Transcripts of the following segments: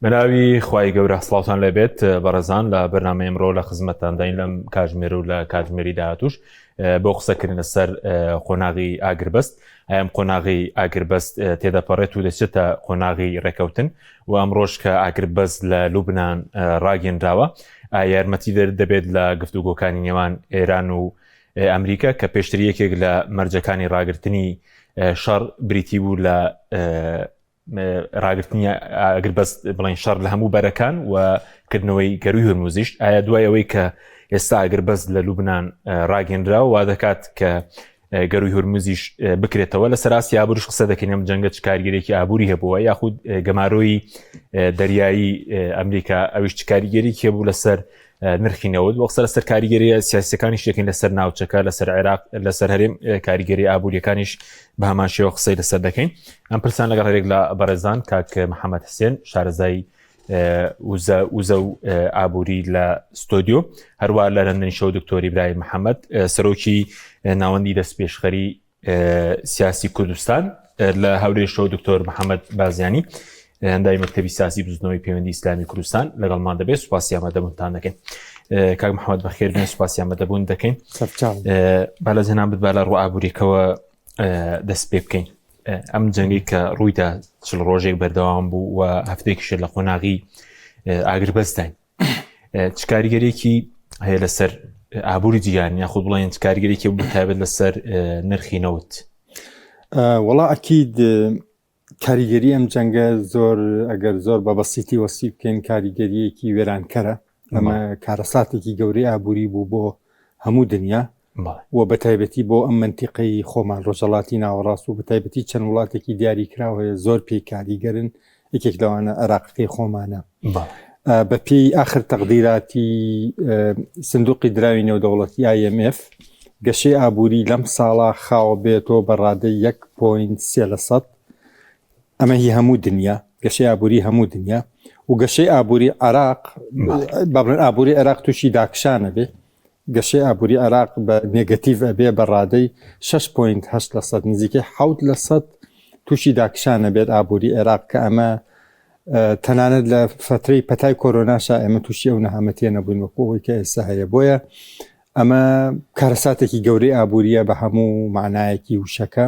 بەناوی خوای گەورە سڵاوتان لێبێت بەڕێزان لە بەرنامەی ئەمڕۆ لە خزمەتتانداین لەم کاتژمێر و لە کاتژمێری داهاتوش بۆ قسەکردن لەسەر قۆناغی ئاگربەست ئەم قۆناغی ئاگربەست تێدەپەڕێت و دەچێتە قۆناغی ڕێکەوتن و ئەمڕۆژ کە ئاگربەست لە لوبناان ڕاگەنراوە یارمەتی دەبێت لە گفتوگۆکانی نێوان ئێران و ئەمریکا کە پێشتر یەکێک لە مەرجەکانی ڕاگرتنی شەڕ بریتی بوو لە ڕاگرتنی ئاگربەست بڵێن شەڕ لە هەموو بەرەکان و کردنەوەی گەروی هورمزیش ئایا دوای ئەوەی کە ئێستا ئاگربەست لە لوبناان ڕاگەنرا وا دەکات کە گەروی هورمزیش بکرێتەوە لە سەراسی ئابووریش قسە دەکەین ئەم جەنگە چ کاریگەرێکی ئابووری هەبووە یاخود گەمارۆی دەریایی ئەمریکا ئەویش چ کاریگەریکی هەبوو لەسەر نرخی نەوت وەک سەر سەر کاریگەریە سیاسەکانی شتێکین لەسەر ناوچەکە لەسەر عێراق لەسەر هەرێم کاریگەری ئابوووریەکانیش بە هەمان شێوە قسەی لەسەر دەکەین ئەم پرسان لەگەڵ هەرێک لە بەڕێزان کاک محەممەد حسێن شارەزای وزە وزە و ئابووری لە ستۆدیۆ هەروە لە لەندەنی شەو دکتۆری برای محەممەد سەرۆکی ناوەندی دەستپێشخەری سیاسی کوردستان لە هەولێر شەو دکتۆر محەممەد بازیانی ئەندامی مەکتەبی سیاسی بزنەوەی پەیوەندی ئیسلامی کوردستان لەگەڵمان دەبێت سوپاسی ئامادەبوونتان دەکەین کاک محەممەد بەخێر بێن سوپاسی ئامادەبوون دەکەین با لە جەنابت با لە ڕوو ئابووریەکەوە دەست پێ بکەین ئەم جەنگی کە ڕوویدا چل ڕۆژێک بەردەوام بوو و هەفتێکیشە لە قۆناغی ئاگربەستین چ کاریگەرێکی هەیە لەسەر ئابووری جیهان یاخود بڵێن چ کاریگەرێکی بوو تایبەت لەسەر نرخی نەوت؟ وەڵا ئەکید کاریگەری ئەم جەنگە زۆر ئەگەر زۆر بە بەسیتی وەسی بکەین کاریگەریەکی وێرانکەرە ئەمە کارەساتێکی گەورەی ئابووری بوو بۆ هەموو دنیا و بە تایبەتی بۆ ئەم مەنتیقەی خۆمان ڕۆژەڵاتی ناوەڕاست و بە تایبەتی چەند وڵاتێکی دیاری کراو هەیە زۆر پێی کاریگەرن یەکێک لەوانە عێراقەکەی خۆمانە بە پێی ئاخر تەقدیراتی سندوقی دراوی نێودەوڵەتی IMF گەشەی ئابووری لەم ساڵە خاوە بێتەوە بە ڕادەی 1.3 لە سەد ئەمە هی هەموو دنیا گەشەی ئابووری هەموو دنیا و گەشەی ئابووری عراق بابلن ئابووری عێراق تووشی داکشانە بێ گەشەی ئابووری عێراق بە نێگەتیڤ ئەبێ بە ڕادەی 6.8 لە سەد نزیکەی 7 لە سەد تووشی داکشان ئەبێت ئابووری عێراق کە ئەمە تەنانەت لە فترەی پەتای کۆرۆناشا ئێمە تووشی ئەو نەهامەتیە نەبووین وەکو ئەوەی کە ئێستا هەیە بۆیە ئەمە کارەساتێکی گەورەی ئابووریە بە هەموو معنایەکی وشەکە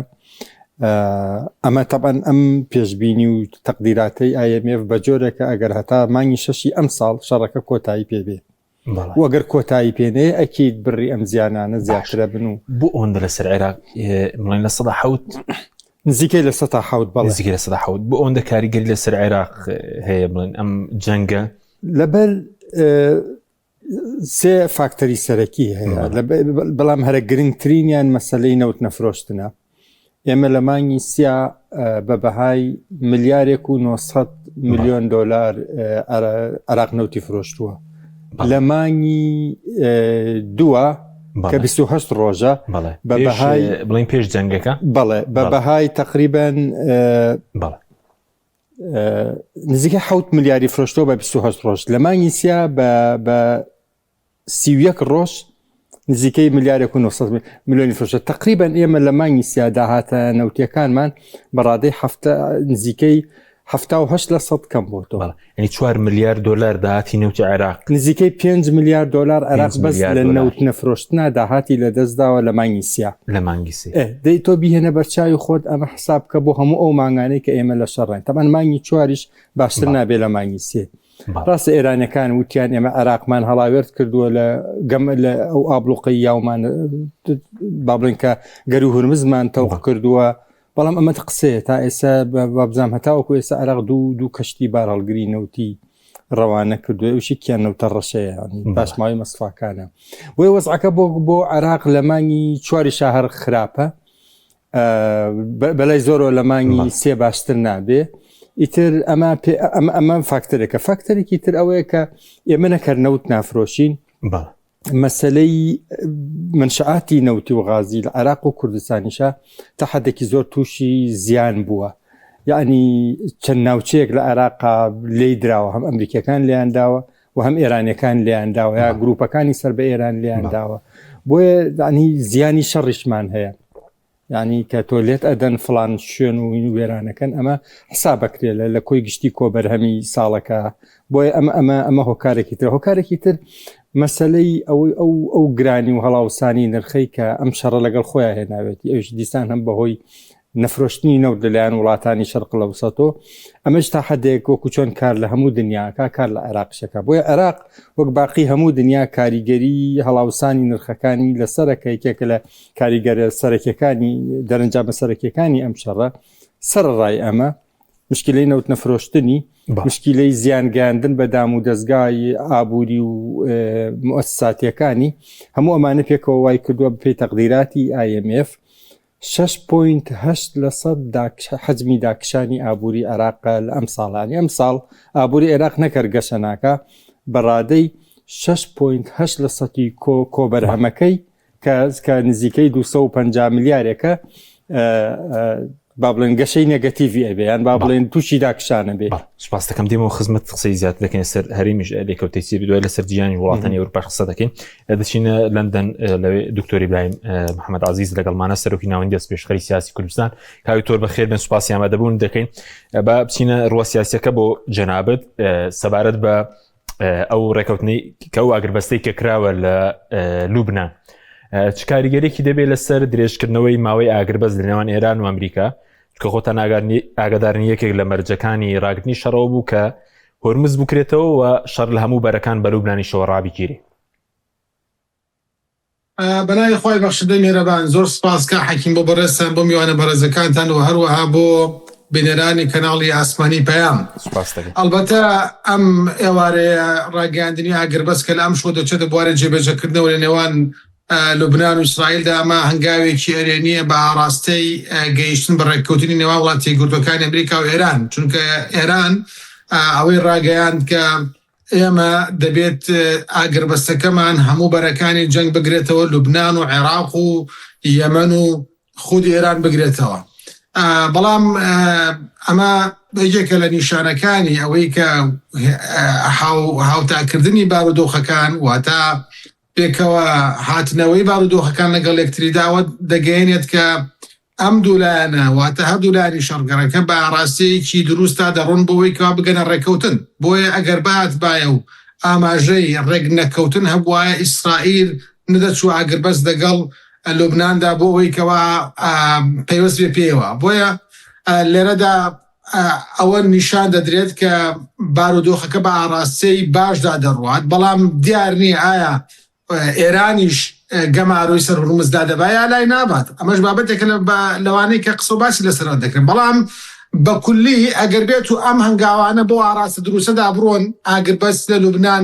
ئەمە تەبەن ئەم پێشبینی و تەقدیراتەی IMF بە جۆرێکە ئەگەر هەتا مانگی شەشی ئەم ساڵ شەڕەکە کۆتایی پێبێ و گەر کۆتایی پێ نەیە ئەکید بڕی ئەم زیانانە زیاترە بن و بۆ ئەوەندە لەسەر عێراق بڵێن 7% نزیکەی 7% بەڵێ نزیکەی 7% بۆ ئەوەندە کاریگەری لەسەر عێراق هەیە بڵێن ئەم جەنگە لەبەر سێ فاکتەری سەرەکی هەیە بەڵام هەرە گرنگترینیان مەسلەی نەوت نەفرۆشتنە ئێمە لە مانگی سیا بە بەهای ملیارێک و 900 میلیۆن دۆلار عراق نەوتی فرۆشتووە لە مانگی دووە کە 28 ڕۆژە بە بەهای بڵین پێش جەنگەکە بەڵێ بە بەهای تقریبان نزیکە 6 ملیاری فرۆشتەوە بە 28 ڕۆژ لە مانگی سیا بە 31 ڕۆژ نزیکەی ملیارێک و 900 ملیۆنی فرۆشە تقریبا ئێمە لە مانگی سیا داهاتە نەوتیەکانمان بە ڕادەی هەفتە نزیکەی 78 لە سەد کەم بۆتەوە یعنی 4 ملیار دلار داهاتی نەوتی عێراق نزیکەی 5 ملیار دلار عێراق بەس لە نەوت نەفرۆشتنا داهاتی لە دەستداوە لە مانگی سیا لە مانگی سێ دەی تۆ بیهێنە بەرچاوی خۆت ئەمە حساب بکە بۆ هەموو ئەو مانگانەی کە ئێمە لە شەڕین تەمان مانگی چواریش باشتر نابێ لە مانگی سێ ڕاستە ئێرانەکان وتیان ئێمە عێراقمان هەڵاوێرد کردووە لە گەم لە ئەو ئابلوقەی یاومان با بڵێن کە گەرو هورمزمان تەوق کردووە بەڵام ئەمە قسەیە تا ئێستا بابزانام هەتاوەکو ئێستا عێراق دوو دوو کەشتی بارهەڵگری نەوتی ڕەوانە کردووە ئەوشی کیان نەوتە ڕەشەیە پاشماوەی مەسفاکانە بۆیە وەزعەکە بۆ بۆ عێراق لە مانگی چواری شاهر خراپە بەلای زۆرەوە لە مانگی سێ باشتر نابێ ئیتر ئەمە ئەمە فاکتەرێکە فاکتەرێکی تر ئەوەیە کە ئێمە نەکەر نەوت نافرۆشین مەسلەی منشعاتی نەوتی و غازی لە عێراق و کوردستانیشە تا حدێکی زۆر تووشی زیان بووە یعنی چەند ناوچەیەک لە عێراقا لی دراوە هەم ئەمریکیەکان لیان داوە و هەم ئێرانیەکان لێیان داوە یا گروپەکانی سەر بە ئێران لێیان داوە بۆیە دانی زیانی شەڕیشمان هەیە. یعنی کە تۆ لێت ئەدەن فلان شوێن و وێرانەکەن ئەمە حسابەکرێ لە لە کۆی گشتی کۆبەرهەمی ساڵەکە بۆیە ئەمە ئەمە ئەمە هۆکارێکی تر هۆکارێکی تر مەسلەی ئەوەی ئەو ئەو گرانی و هەڵاوسانی نرخەی کە ئەم شەڕە لەگەڵ خۆیان هێناوێتی ئەوش دیسان هەم بەهۆی نەفرۆشتنی نەوت لەلایەن وڵاتانی شەرق لەوسەتۆ ئەمەش تا حدێک وەکو چۆن کار لە هەموو دنیاکە کار لە عێراقشەکە بۆیە عێراق وەک باقی هەموو دنیا کاریگەری هەڵاوسانی نرخەکانی لەسەرە کە یەکێکە لە کاریگەرە سەرەکیەکانی دەرەنجامە سەرەکیەکانی ئەم شەڕە سەرەڕای ئەمە مشکلەی نەوت نەفرۆشتنی مشکلەی زیانگەیاندن بە دام و دەستگای ئابووری و موسساتیەکانی هەموو ئەمانە پێکەوە وای کردووە بەپێی تەقدیراتی IMF 6.8 لە سەد حەجمی داکشانی ئابووری عێراق لە ئەم ساڵانی ئەم ساڵ ئابووری عێراق نەکەر گەشە ناکە بە ڕادەی 6.8 لە سەتی کۆ کۆبەرهەمەکەی کە کە نزیکەی 250 ملیارێکە با بڵێن گەشەی نێگەتیڤی ئەبێ یان با بڵێن تووشی داکشانە بێ سپاس دەکەم دێمەوە خزمەت قسەی زیاتر دەکەین سەر هەرێمیش لێکەوتەی چی دوای لەسەر جیانی وڵاتانی ئەوروپاش قسە دەکەین دەچینە لەندەن لەوێ دکتۆر ئیبراهیم محەممەد عزیز لەگەڵمانە سەرۆکی ناوەندی دەستپێشخەری سیاسی کوردستان کاوی تۆر بەخێر بن سوپاسی ئامادەبوون دەکەین با بچینە ڕوە سیاسەکە بۆ جەنابت سەبارەت بە ئەو ڕێکەوتنی کە ئەو ئاگربەستەی کە کراوە لە لوبناان چ کاریگەرێکی دەبێت لەسەر درێژکردنەوەی ماوەی ئاگربەست لە نێوان ئێران و ئەمریکا کە خۆتان ئاگادارنی یەکێک لە مەرجەکانی ڕاگرتنی شەڕەوە بوو کە هۆرمز بکرێتەوە و شەڕ لە هەموو بەرەکان بە لوبنانیشەوە ڕابگیرێ. بەناوی خوای بەخشندەی میهرەبان زۆر سوپاس کاک حەکیم بۆ بەڕێزتان بۆ میوانە بەڕێزەکانتان و هەروەها بۆ بینەرانی کەناڵی ئاسمانی پەیام. سوپاس دەکەین. ئەڵبەتە ئەم ئێوارەیە ڕاگەیاندنی ئاگربەست کە لە ئەمشەوە دەچێتە بواری جێبەجێکردنەوە لە نێوان لوبنان و ئیسرائیلدا ئەمە هەنگاوێکی ئەرێنییە بە ئاڕاستەی گەیشتن بە ڕێککەوتنی نێوان وڵاتە یەکگرتووەکانی ئەمریکا و ئێران چونکە ئێران ئەوەی ڕاگەیاند کە ئێمە دەبێت ئاگربەستەکەمان هەموو بەرەکانی جەنگ بگرێتەوە، لوبنان و عێراق و یەمەن و خودی ئێران بگرێتەوە. بەڵام ئەمە یەکێکە لە نیشانەکانی ئەوەی کە هاوتاکردنی بارودۆخەکان واتە پێکەوە هاتنەوەی بارودۆخەکان لەگەڵ یەکتریدا ئەوە دەگەیەنێت کە ئەم دوو لایەنە واتە هەردوو لایەنی شەڕگەڕەکە بە ئاڕاستەیەکی دروستدا دەڕۆن بۆ ئەوەی کەوا بگەنە ڕێککەوتن. بۆیە ئەگەر بهاتبایە و ئاماژەی ڕێکنەکەوتن هەبوایە ئیسرائیل نەدەچووە ئاگربەست لەگەڵ لوبناندا بۆ ئەوەی کەوا پەیوەست بێ پێیەوە. بۆیە لێرەدا ئەوە نیشان دەدرێت کە بارودۆخەکە بە ئاڕاستەی باشدا دەڕوات، بەڵام دیار نییە ئایا ئێرانیش گەمارۆی سەر هورمز دادەبا یا لای نابات ئەمەش بابەتێکە لەوانەی کە قسە و باسی لەسەر دەکرێن بەڵام بە کولی ئەگەر بێت و ئەم هەنگاوانە بۆ ئاراستە دروستەدا بڕۆن ئاگربەست لە لوبناان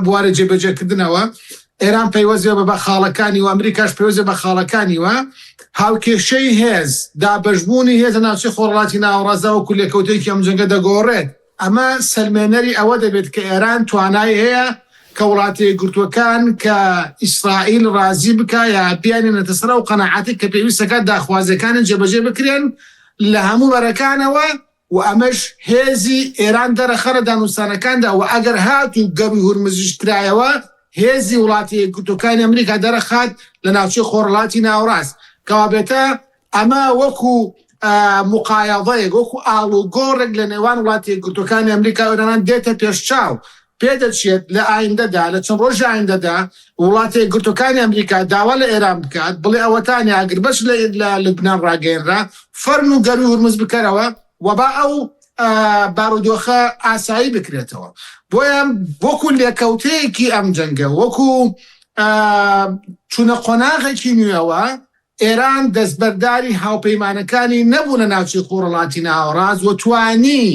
بوارە جێبەجێکردنەوە ئێران پەیوەست بە بە خاڵەکانی و ئەمریکاش پەیوەست بە خاڵەکانیوە هاوکێشەی هێز دابەشبوونی هێز لە ناوچەی خۆرهەڵاتی ناوەڕاستدا وەکو لێکەوتەیەکی ئەم جەنگە دەگۆڕێت ئەمە سەلمێنەری ئەوە دەبێت کە ئێران توانای هەیە کە وڵاتە یەکگرتووەکان کە ئیسرائیل ڕازی بکا یا بیانێنێتە سەر ئەو قەناعەتەی کە پێویست دەکات داخوازییەکانیان جێبەجێ بکرێن لە هەموو بەرەکانەوە و ئەمەش هێزی ئێران دەرەخە لە دانوستانەکاندا و ئەگەر هاتوو گەرووی هورمزیش کرایەوە هێزی وڵاتە یەکگرتووەکانی ئەمریکا دەرەخات لە ناوچەی خۆرهەڵاتی ناوەڕاست کەوابێتە ئەمە وەکو موقایەضەیەک، وەکو ئاڵوگۆڕێک لە نێوان وڵاتە یەکگرتووەکانی ئەمریکا و ئێران دێتە پێشچاو. پێدەچێت لە ئایندەدا، لە چەند ڕۆژی ئایندەدا وڵاتە یەکگرتووەکانی ئەمریکا داوا لە ئێران بکات بڵێ ئەوەتانێ ئاگربەست لە لوبنان ڕاگەیەنرا، فەرموو گەرووی هورمز بکەرەوە و با ئەو بارودۆخە ئاسایی بکرێتەوە. بۆیە وەکو لێکەوتەیەکی ئەم جەنگە، وەکو چوونە قۆناغێکی نوێوە، ئێران دەستبەرداری هاوپەیمانەکانی نەبوو لە ناوچەی خۆرهەڵاتی ناوەڕاست و توانی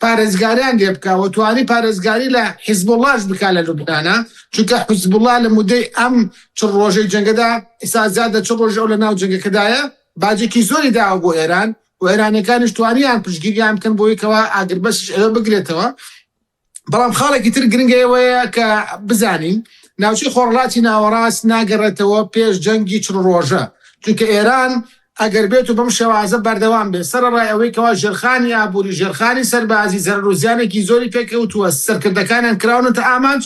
پارێزگاریان لێ بکا و توانی پارێزگاری لە حیزبوڵڵاش بکا لە لوبنانا، چونکە حیزبوڵڵا لە مودەی ئەم چڵ ڕۆژەی جەنگەدا، ئیستا زیاد لە چڵ ڕۆژ ئەو لە ناو جەنگەکەدایە، باجێکی زۆری داوە بۆ ئێران و ئێرانیەکانیش توانیان پشتگیریان بکەن بۆی کەوا ئاگربەستیش ئەوێ بگرێتەوە. بەڵام خاڵێکی تر گرنگە ئەوەیە کە بزانین ناوچەی خۆرهەڵاتی ناوەڕاست ناگەڕێتەوە پێش جەنگی چڕ ڕۆژە، چونکە ئێران ئەگەر بێت و بەم شێوازە بەردەوام بێت سەرەڕای ئەوەی کەوا ژێرخانی ئابووری ژێرخانی سەربازی زەرەر و زیانێکی زۆری پێکەوتووە سەرکردەکانیان کراونەتە ئامانج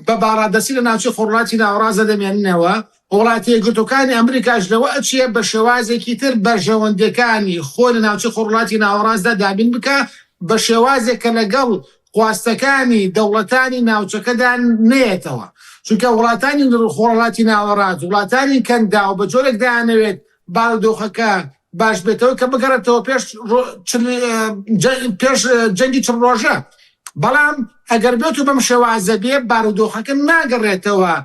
بە باڵادەستی لە ناوچەی خۆرهەڵاتی ناوەڕاستدا دەمێننەوە. وڵاتە یەکگرتووەکانی ئەمریکاش لەوە ئەچێ بە شێوازێکی تر بەرژەوەندیەکانی خۆی لە ناوچەی خۆرهەڵاتی ناوەڕاستدا دابین بکا بە شێوازێک کە لەگەڵ خواستەکانی دەوڵەتانی ناوچەکەدا نەیەتەوە چونکە وڵاتانی خۆرهەڵاتی ناوەڕاست وڵاتانی کەنداو بە جۆرێک دەیانەوێت بارودۆخەکە باش بێتەوە کە بگەڕێتەوە پێش پێش جەنگی چڕ ڕۆژە بەڵام ئەگەر بێت و بەم شێوازە بێ بارودۆخەکە ناگەڕێتەوە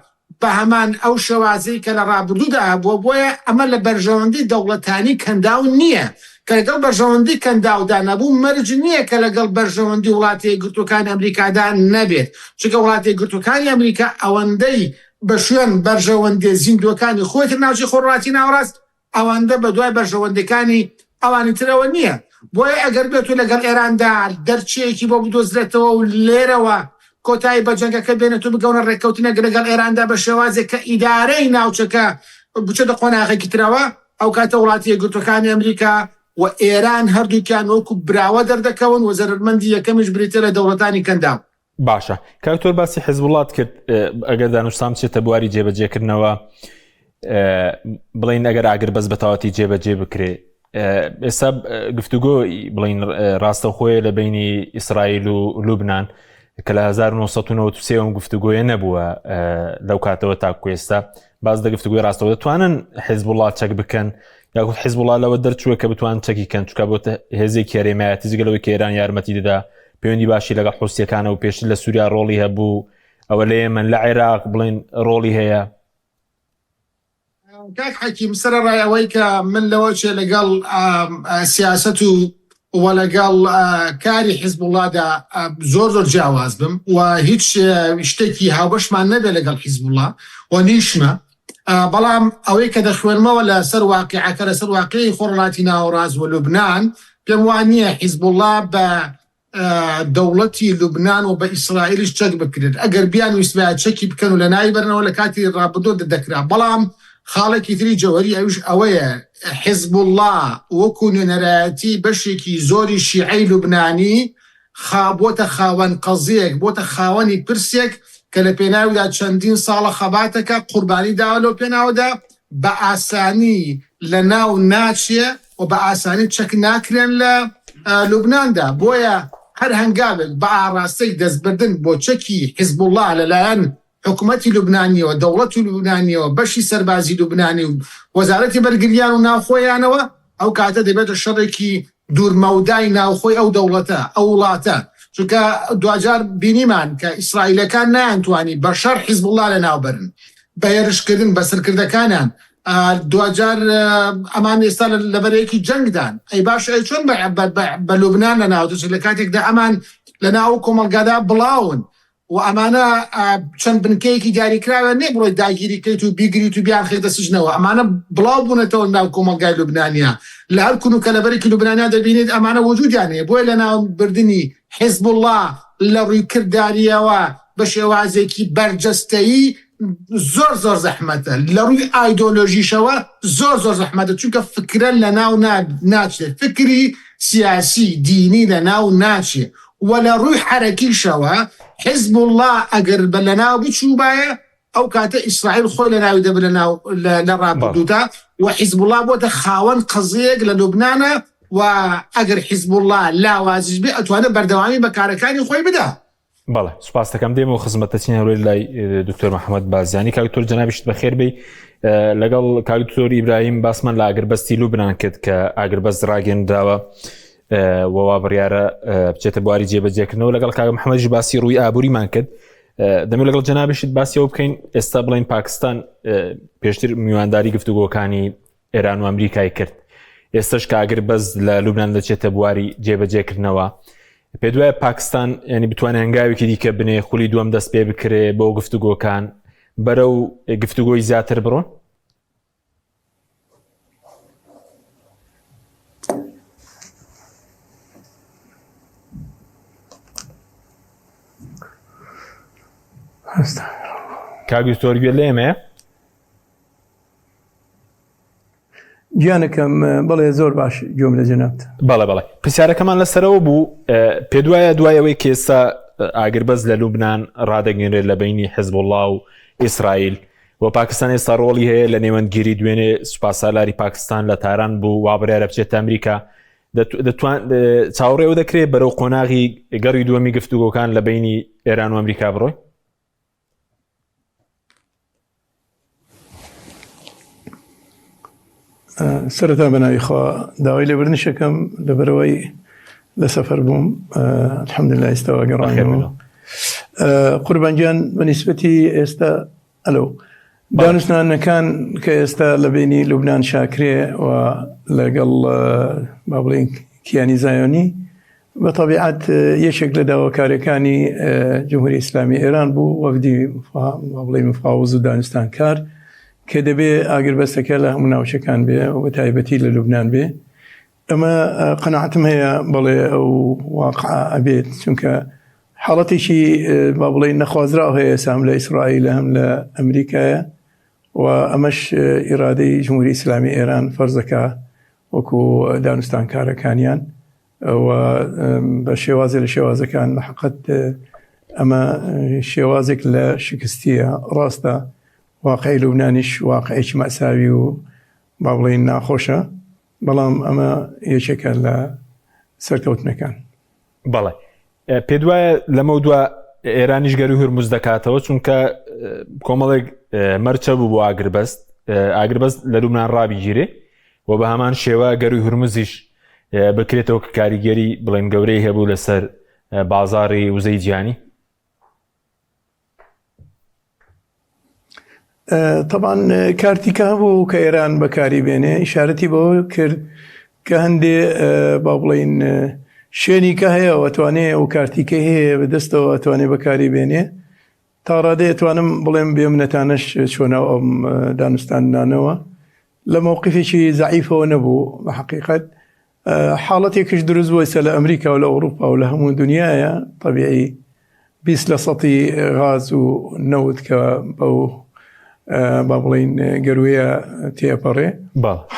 بە هەمان ئەو شێوازەی کە لە ڕابردوودا هەبووە، بۆیە ئەمە لە بەرژەوەندی دەوڵەتانی کەنداو نییە، کە لەگەڵ بەرژەوەندی کەنداودا نەبوو مەرج نییە کە لەگەڵ بەرژەوەندی وڵاتە یەکگرتووەکانی ئەمریکادا نەبێت، چونکە وڵاتە یەکگرتووەکانی ئەمریکا ئەوەندەی بە شوێن بەرژەوەندیە زیندووەکانی خۆیەتی لە ناوچەی خۆرهەڵاتی ناوەڕاست، ئەوەندە بەدوای بەرژەوەندیەکانی ئەوانی ترەوە نییە، بۆیە ئەگەر بێتو لەگەڵ ئێراندا دەرچەیەکی بۆ بدۆزرێتەوە و لێرەوە کۆتایی بە جەنگەکە بێنێت و بگەونە ڕێککەوتنێک لەگەڵ ئێراندا بە شێوازێک کە ئیدارەی ناوچەکە بچێتە قۆناغێکی ترەوە، ئەوکاتە وڵاتە یەکگرتووەکانی ئەمریکا و ئێران هەردووکیان وەکو براوە دەردەکەون و زەرەرمەندی یەکەمیش بریتیە لە دەوڵەتانی کەنداو. باشە کاک تۆر باسی حزبوڵات کرد ئەگەر دانوستان بچێتە بواری جێبەجێکردنەوە بڵین ئەگەر ئاگر بەس بەتەواتی جێبەجێ بکرێ ئێستا گفتوگۆ بڵین ڕاستەخۆیە لە بینی ئیسرائیل و لوبناان کە لە 1993 گفتوگۆیە نەبووە لەو کاتەوە تاکو ئێستا باز دە گفتوگۆی ڕاستەوە دەتوانن حزبوڵات چەک بکەن یاخود حزبوڵا لەوە دەرچووە کە بتوان چەکی کەن چکە بۆ هێزێکی هەرێمایەتی جگەلەوەی کە ئێران یارمەتی دەدا پەیوەندی باشی لەگەڵ حوسیەکانە و پێشتر لە سووریا ڕۆڵی هەبوو ئەوە لە یەمەن لە عێراق بڵێن ڕۆڵی هەیە. کاک حەکیم سەرەڕای ئەوەی کە من لەوە چێ لەگەڵ سیاسەت و و لەگەڵ کاری حیزبوڵڵادا زۆر زۆر جیاواز بم و هیچ شتێکی هاوبەشمان نەبێت لەگەڵ حیزبوڵڵا و نیشمە بەڵام ئەوەی کە دەخوێنمەوە لەسەر واقیعەکە لەسەر واقعی خۆڕڵاتی ناوەڕاست و لوبناان پێم وان نییە حیزبوڵڵا بە دەوڵەتی لوبناان و بە ئیسرائیلیش چەک بکرێت ئەگەر بیان ویستبایە چەکی بکەن و لە ناوی بەرنەوە لە کاتی ڕابردوو دەکرا بەڵام خاڵێکی تری جەوهری ئەویش ئەوەیە حیزبوڵڵا وەکو نوێنەرایەتی بەشێکی زۆری شیعەی لوبنانی خا بۆتە خاوەن قەزیەک، بۆتە خاوەنی پرسێک کە لە پێناویدا چەندین ساڵە خەباتەکە، قوربانی داوە لەو پێناوەدا، بە ئاسانی لە ناو ناچێ و بە ئاسانی چەک ناکرێن لە لوبناندا، بۆیە هەر هەنگاوێک بە ئاڕاستەی دەستبردن بۆ چەکی حیزبوڵڵا لەلایەن حکومەتی لوبنانیەوە، دەوڵەتی لوبنانیەوە، بەشی سەربازی لوبنانی و وەزارەتی بەرگریان و ناوخۆیانەوە، ئەو کاتە دەبێتە شەڕێکی دوورمەودای ناوخۆی ئەو دەوڵەتە، ئەو وڵاتە، چونکە دواجار بینیمان کە ئیسرائیلەکان نەیانتوانی بە شەڕ حیزبوڵڵا لەناوبەرن، بە هێرشکردن بە سەرکردەکانیان، دواجار ئەمان ئێستا لە بەرەیەکی جەنگدان، ئەی باشە ئەی چۆن بە لوبنان لەناو دەچن لە کاتێکدا ئەمان لەناو کۆمەڵگادا بڵاون، و ئەمانە چەند بنکەیەکی دیاریکراویان نیە بڕۆی داگیری کەیت و بیگریت و بیانخەیتە سجنەوە، ئەمانە بڵاو بوونەتەوە ناو کۆمەڵگای لوبنانیا، لە هەر کون و کەلەبەرێکی لوبنانیا دەبینیت ئەمانە وجودیان هەیە، بۆیە لەناوبردنی حیزبوڵڵا لە ڕووی کردارییەوە بە شێوازێکی بەرجەستەیی زۆر زۆر زەحمەتە، لە ڕووی ئایدۆلۆژیشەوە زۆر زۆر زەحمەتە، چونکە فکرە لەناو ناچێت، فکری سیاسی دینی لەناو ناچێ و لە ڕووی حەرەکیشەوە حیزبوڵڵا ئەگەر بە لەناو بچووبایە ئەو کاتە ئیسرائیل خۆی لەناوی دەبرد لەناو لە ڕابردوودا و حیزبوڵڵا بۆتە خاوەن قەزیەیەک لە لوبنانە و ئەگەر حیزبوڵڵا لاوازیش بێ ئەتوانێت بەردەوامی بە کارەکانی خۆی بدا. بەڵێ سوپاس دەکەم دێمەوە خزمەت دەچین هەولێر لای دکتۆر محەممەد بازیانی کاک دکتۆر جەنابیشت بەخێر بێی لەگەڵ کاک دکتۆر ئیبراهیم باسمان لە ئاگربەستی لوبنان کرد کە ئاگربەست ڕاگەندراوە ووا بڕیارە بچێتە بواری جێبەجێکردنەوە لەگەڵ کاک محەممەدیش باسی ڕووی ئابووریمان کرد دەمێ لەگەڵ جەنابیشت باسیەوە بکەین ئێستا بڵین پاکستان پێشتر میوانداری گفتوگۆکانی ئێران و ئەمریکای کرد ئێستش کە ئاگر بەس لە لوبناان دەچێتە بواری جێبەجێکردنەوە پێ دوای پاکستان ینی بتوانێت هەنگاوێکی دیکە بنێ خولی دووەم دەست پێ بکرێ بۆ گفتوگۆکان بەرەو گفتوگۆی زیاتر بڕۆن کاک دکتۆر گوێ لێمەیە گیانەکەم بەڵێ زۆر باش گوێم لە جەنابت. بەڵێ بەڵێ پرسیارەکەمان لەسەرەوە بوو پێدوایە دوای ئەوەی کە ئێستا ئاگربەست لە لوبناان ڕادەگەێنرێت لە بینی حزبوڵڵا و ئیسرائیل. و پاکستان ئێستا ڕۆڵی هەیە لە نێوەندگیری دوێنێ سوپاسالاری پاکستان لە تاران بوو وا بڕیارە بچێتە ئەمریکا دەتوان چاوەڕێوە دەکرێت بەرەو قۆناغی گەڕی دووەمی گفتوگۆکان لە بینی ئێران و ئەمریکا بڕۆی سەرەتا بەناوی خوا داوای لێبوردنیشەکەم لەبەرەوەی لە سەفەر بووم الحمدلله ئێستاوە گەڕانەوە قوربانگیان بە نیسبەتی ئێستا ئەلو دانوستانەکان کە ئێستا لە بینی لوبناان شاکرێ و لەگەڵ با بڵێین کیانی زایۆنی بە تەبیعەت یەکێک لە داواکاریەکانی جمهوری ئیسلامی ئێران بوو وەفدی با بڵێین مفاوض و دانوستانکار کە دەبێ ئاگربەستەکە لە هەموو ناوچەکان بێ و تایبەتی لە لوبناان بێ ئەمە قەناعەتم هەیە بەڵێ ئەو واقع ئەبێت چونکە حاڵەتێکی با بڵێین نەخوازراو هەیە ئێستا هەم لە ئیسرائیل هەم لە ئەمریکایە و ئەمەش ئیرادەی جمهوری ئیسلامی ئێران فەرزەکە وەکو دانوستانکارەکانیان و بە شێوازێ لە شێوازەکان بە حقت ئەمە شێوازێک لە شکستیە ڕاستە واقعی لوبنانیش واقعێکی مەساوی و با بڵێین ناخۆشە بەڵام ئەمە یەکێکە لە سەرکەوتنەکان. بەڵێ پێت وایە لەمە دوا ئێرانیش گەروی هورمز دەکاتەوە چونکە کۆمەڵێک مەرچە بوو بۆ ئاگربەست ئاگربەست لە لوبناان ڕابگیرێ و بە هەمان شێوە گەروی هورمزیش بکرێتەوە کە کاریگەری بڵێن گەورەی هەبوو لەسەر بازاری وزەی جیهانی تەبان کارتیکە هەبوو کە ئێران بەکاری بێنێ ئیشارەتی بەوە کرد کە هەندێ با بڵین شوێنی کە هەیە ئەتوانێ ئەو کارتیکە هەیە بەدەستەوە ئەتوانێ بەکاری بێنێ تا ڕادەیە توانم بڵێم بێ منەتانەش چۆناو ئەم دانوستاندنانەوە لە مەوقفێکی زەعیفەوە نەبوو بە حقیقت حاڵەتێکش دروست بووە ئێستا لە ئەمریکا و لە ئەوروپا و لە هەموو دنیاە طبیعی 20 لە سەتی غاز و نەوت کە بەو با بڵین گەروەیە تێپەڕێ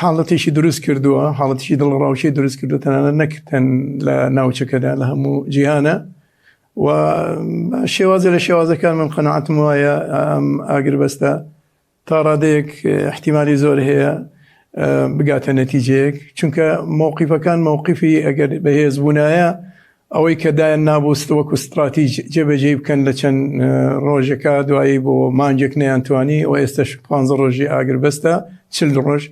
حاڵەتێکی دروست کردووە حاڵەتێکی دڵڕاوچی دروست کردو تەنانەت نەکردن لە ناوچەکەدا لە هەموو جیهانە و شێوازە لە شێوازەکان من قەنەعەتم وایە ئەم ئاگربەستە تا ڕادەیەک ئیحتیمالی زۆر هەیە بگاتە نەتیجەیەک چونکە مەوقیفەکان مەوقیفی ئەگەر بەهێز بوونایە ئەوەی کە دایان نابوو وەکو ستراتیج جێبەجێی بکەن لە چەند ڕۆژەکە دوایی بۆ مانگێک نەیانتوانی و ئێستش پ ڕۆژی ئاگربەستە چل ڕۆژ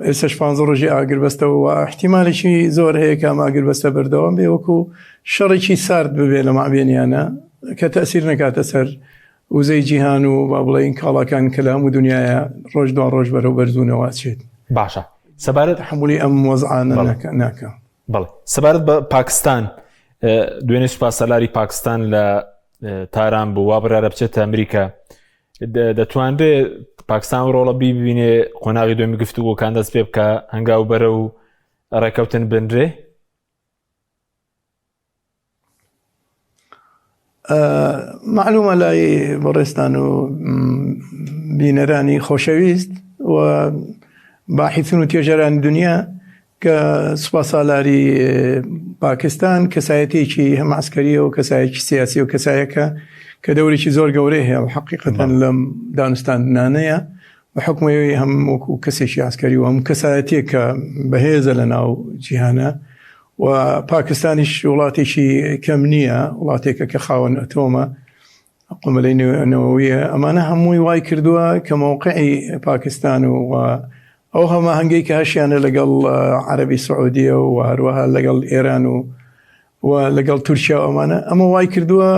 ئێستش پ ڕۆژی ئاگربەستەوە و احتیمالێکی زۆر هەیە کە ئەم ئاگربەستە بەردەوام بێ وەکو شەڕێکی سارد ببێ لە مابێنیانە کە تەسیر نەکاتە سەر وزەی جیهان و با بڵێین کاڵاکان کە لە هەموو دنیاە ڕۆژ دوا ڕۆژ بەرەو بەرزبوونەوە ئەچێت. باشە سەبارەت تەحەمولی ئەم وەزعانە ناکا ناکا. بەڵێ سەبارەت بە پاکستان دوێنێ سوپاسالاری پاکستان لە تاران بوو وا بڕیارە بچێتە ئەمریکا دەتوانرێ پاکستان ڕۆڵە بیبینێ قۆناغی دوێمی گفتوگۆکان دەست پێ بکە هەنگاو بەرە و ڕێکەوتن بنرێ مەعلومە لای بەڕێزتان و بینەرانی خۆشەویست و باحیثون و توێژەرانی دنیا کە سوپاسالاری پاکستان کەسایەتێکی هەم عسکەریە و کەسایەکی سیاسی و کەسایەکە کە دەورێکی زۆر گەورەی هەیە و حقیقەتەن لەم دانوستاندنانەیە بە حکومەوەی هەم وەکو کەسێکی عسکەری و هەم کەسایەتێک کە بەهێزە لە ناو جیهانە و پاکستانیش وڵاتێکی کەم نییە وڵاتێکە کە خاوەن ئەتۆمە قومبلەی نەوەویە ئەمانە هەمووی وای کردووە کە مەوقعی پاکستان و ئەو هەماهەنگەی کە هەشیانە لەگەڵ عەربی سعودیە و هەروەها لەگەڵ ئێران و و لەگەڵ تورکیا ئەمانە ئەمە وای کردووە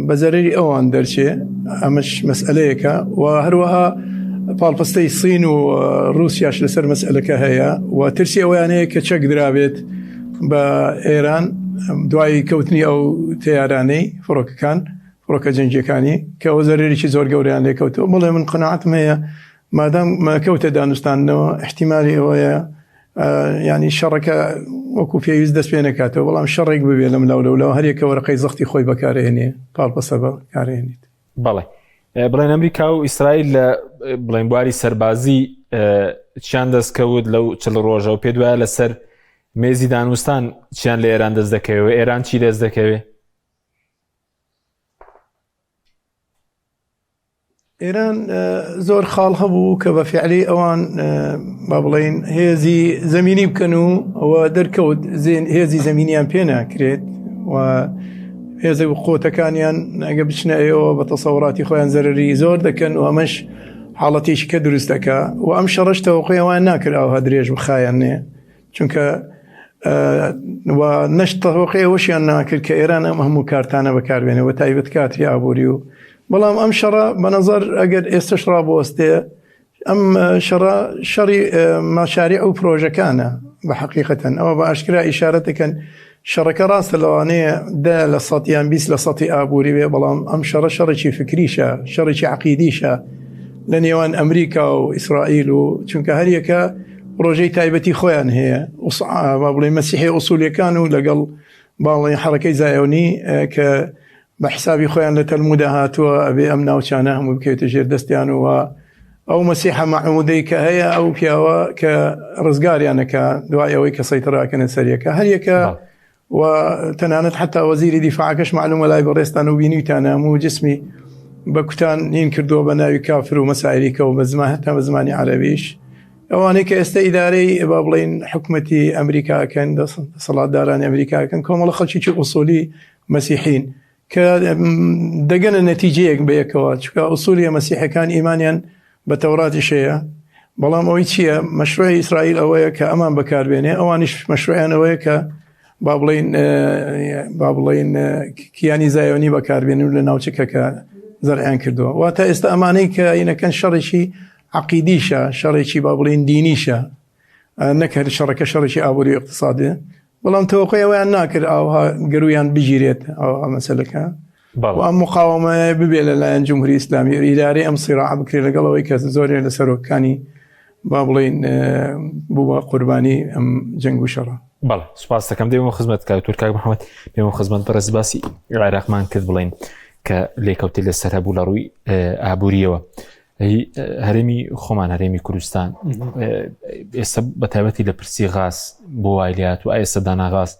بە زەرری ئەوان دەرچێ ئەمەش مەسئلەیەکە و هەروەها پاڵپەستەی سین و رووسیاش لەسەر مەسئلەکە هەیە و ترسی ئەویان هەیە کە چەک درابێت بە ئێران دوای کەوتنی ئەو تەیارانەی فڕۆکەکان فڕۆکە جەنگیەکانی کە ئەوە زەرەرێکی زۆر گەورەیان لێکەوتەوە بڵێ من قەناعەتم هەیە مادام کەوتە دانوستاندنەوە احتیمالی ئەوەیە ینی شەڕەکە وەکو پێویست دەست پێ نکاتەوە بەڵام شەڕێک ببێ لەم لاو لەولاوە هەریەکە وەرەقەی زەختی خۆی بەکارهێنێ پاڵپەسە بەکارهێنیت. بەڵێ بڵێن ئەمریکا و ئیسرائیل لە بڵێن بواری سەربازی چیان دەستکەوت لەو چل ڕۆژە و پێ دوایە لەسەر مێزی دانوستان چیان لە ئێران دەست دەکەوێت ئێران چی دەست دەکەوێت؟ ئێران زۆر خاڵ هەبوو کە بە فعلی ئەوان با بڵین هێزی زمینی بکەن و ئەوە دەرکەوت هێزی زمینیان پێ ناکرێت و هێزە و قۆتەکانیان ئەگە بچنە ئێوە بە تەسەوراتی خۆیان زەرری زۆر دەکەن و ئەمەش حاڵەتێکی کە دروست دەکا و ئەم شەڕش تەوەقی ئەوان ناکرد ئەوها درێژ بخایەنێ چونکە و نەشت تەوەقی ئەوەشیان ناکرد کە ئێران ئەم هەموو کارتانە بەکاربێنێ بە تایبەت کاتی ئابووری و بەڵام ئەم شەڕە بە نەزەر ئەگەر ئێستش ڕابوەستێ ئەم شەڕە شەڕی ماشاری ئەو پرۆژەکانە بە حقیقەتەن ئەوە بە ئاشکرا ئیشارەت دەکەن شەڕەکە ڕاستە لەوانەیە دە لە سەد یان 20 لە سەتی ئابووری بێ بەڵام ئەم شەڕە شەڕێکی فکریشە شەڕێکی عقیدیشە لە نێوان ئەمریکا و ئیسرائیل و چونکە هەریەکە پرۆژەی تایبەتی خۆیان هەیە با بڵێ مەسیحی ئوسولیەکان و لەگەڵ باڵی حەرەکەی زایۆنی کە بە حسابی خۆیان لە تەلمودا هاتووە ئەبێ ئەم ناوچانە هەموو بکەوێتە ژێر دەستیان و ئەو مەسیحە مەعمودەی کە هەیە ئەو پیاوە کە ڕزگاریانەکە دوای ئەوەی کە سەیتەڕاکەنە سەریەکە هەریەکە و تەنانەت حتا وەزیری دیفاعەکەش معلومە لای بەڕێزتان و بینیوتانە هەموو جسمی بە کوتان نین کردووە بە ناوی کافر و مەسایلیکە و بە زمان هەتا بە زمانی عەرەبیش ئەوانەی کە ئێستا ئیدارەی با بڵین حکومەتی ئەمریکاکەن دەسەڵاتدارانی ئەمریکاکەن کۆمەڵە خەڵکیی ئوسولی مەسیحین کە دەگەنە نەتیجەیەک بەیەکەوە چکە ئوسولیە مەسیحەکان ئیمانیان بە تەوراتیش هەیە بەڵام ئەوەی چییە مەشروعی ئیسرائیل ئەوەیە کە ئەمان بەکاربێنێ ئەوانیش مەشروعیان ئەوەیە کە با بڵین با بڵین کیانی زایۆنی بەکاربێن و لە ناوچەکە کە زەرعیان کردووە واتە ئێستا ئەمانەی کە ئینەکەن شەڕێکی عقیدیشە شەڕێکی با بڵین دینیشە نەک هەر شەڕەکە شەڕێکی ئابووری و اقتصادی بەڵام تەوەقی ئەویان ناکرد ئاوها گەرویان بگیرێت ئەو مەسەلەکە و ئەم مقاومەیە ببێ لەلایەن جمهوری ئیسلامی و ئیدارەی ئەم سیراع بکرێت لەگەڵ ئەوەی کە زۆرێ لە سەرۆکانی با بڵین بوو بە قوربانی ئەم جەنگ و شەڕە. بەڵێ سوپاس دەکەم دێمە خزمەت کاک تورکاک محەممەد دێمە خزمەت بەڕێز باسی عێراقمان کرد بڵین کە لێکەوتی لەسەر هەبوو لە ڕووی ئابووریەوە هەرێمی خۆمان هەرێمی کوردستان ئێستا بە تایبەتی لە پرسی غاز بۆ وایلات و ئێستا داناغاز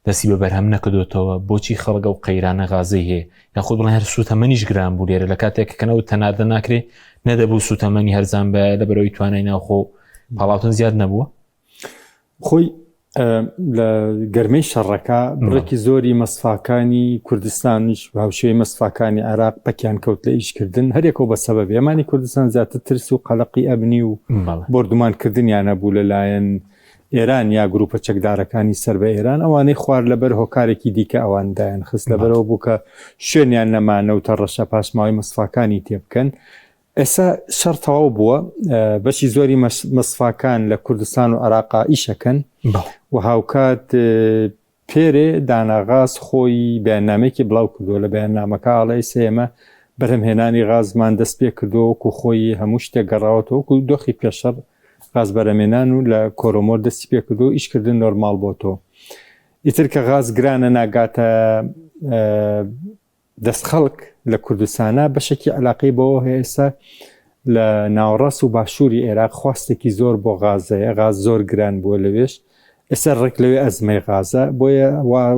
دەستی بە بەرهەم نەکردوتەوە بۆچی خەڵگە و قەیرانە غازەی هەیە یاخود بڵێن هەر سوتەمەنیش گران بوو لێرە لە کاتێک کەنەوە تەناردە ناکرێ نەدەبوو سوتەمەنی هەرزان بە لە بەرەوەی توانای ناوخۆ پاڵاوتن زیاد نەبووە خۆی لە گەرمەی شەڕەکە بڕێکی زۆری مەسفاکانی کوردستانیش هاوشێوەی مەسفاکانی عێراق پەکیان کەوت لە ئیشکردن هەرێکەوە بە سەبەب ئێمانی کوردستان زیاتر ترس و قەلەقی ئەمنی و بۆردومانکردنیان هەبوو لەلایەن ئێران یا گروپە چەکدارەکانی سەر بە ئێران ئەوانەی خوار لەبەر هۆکارێکی دیکە ئەوان دایان خست لەبەرەوە بوو کە شوێنیان نەمانە و تەڕەشە پاشماوەی مەسفاکانی تێبکەن ئێستا شەڕ تەواو بووە بەشی زۆری مەسفاکان لە کوردستان و عراقا ئیشەکەن و هاوکات پێرێ داناغاز خۆی بەیاننامەیەکی بڵاو کردووە لە بەیاننامەکە ئاڵێ ئێستا ئێمە بەرهەمهێنانی غازمان دەست پێ کردووە وەکو خۆی هەموو شتێک گەڕاوەتەوە وەکو دۆخی پێشەڕ غاز بەرهەمێنان و لە کۆرۆمۆر دەستی پێ کردووە ئیشکردن نۆرماڵ بۆتەوە ئیتر کە غاز گرانە ناگاتە دەست خەڵک لە کوردستانا بەشێکی عەلاقەی بەوە هەیە ئێستا لە ناوەڕاست و باشووری عێراق خواستێکی زۆر بۆ غاز هەیە غاز زۆر گران بووە لەوێش ئێستا ڕێک لەوێ ئەزمەی غازە بۆیە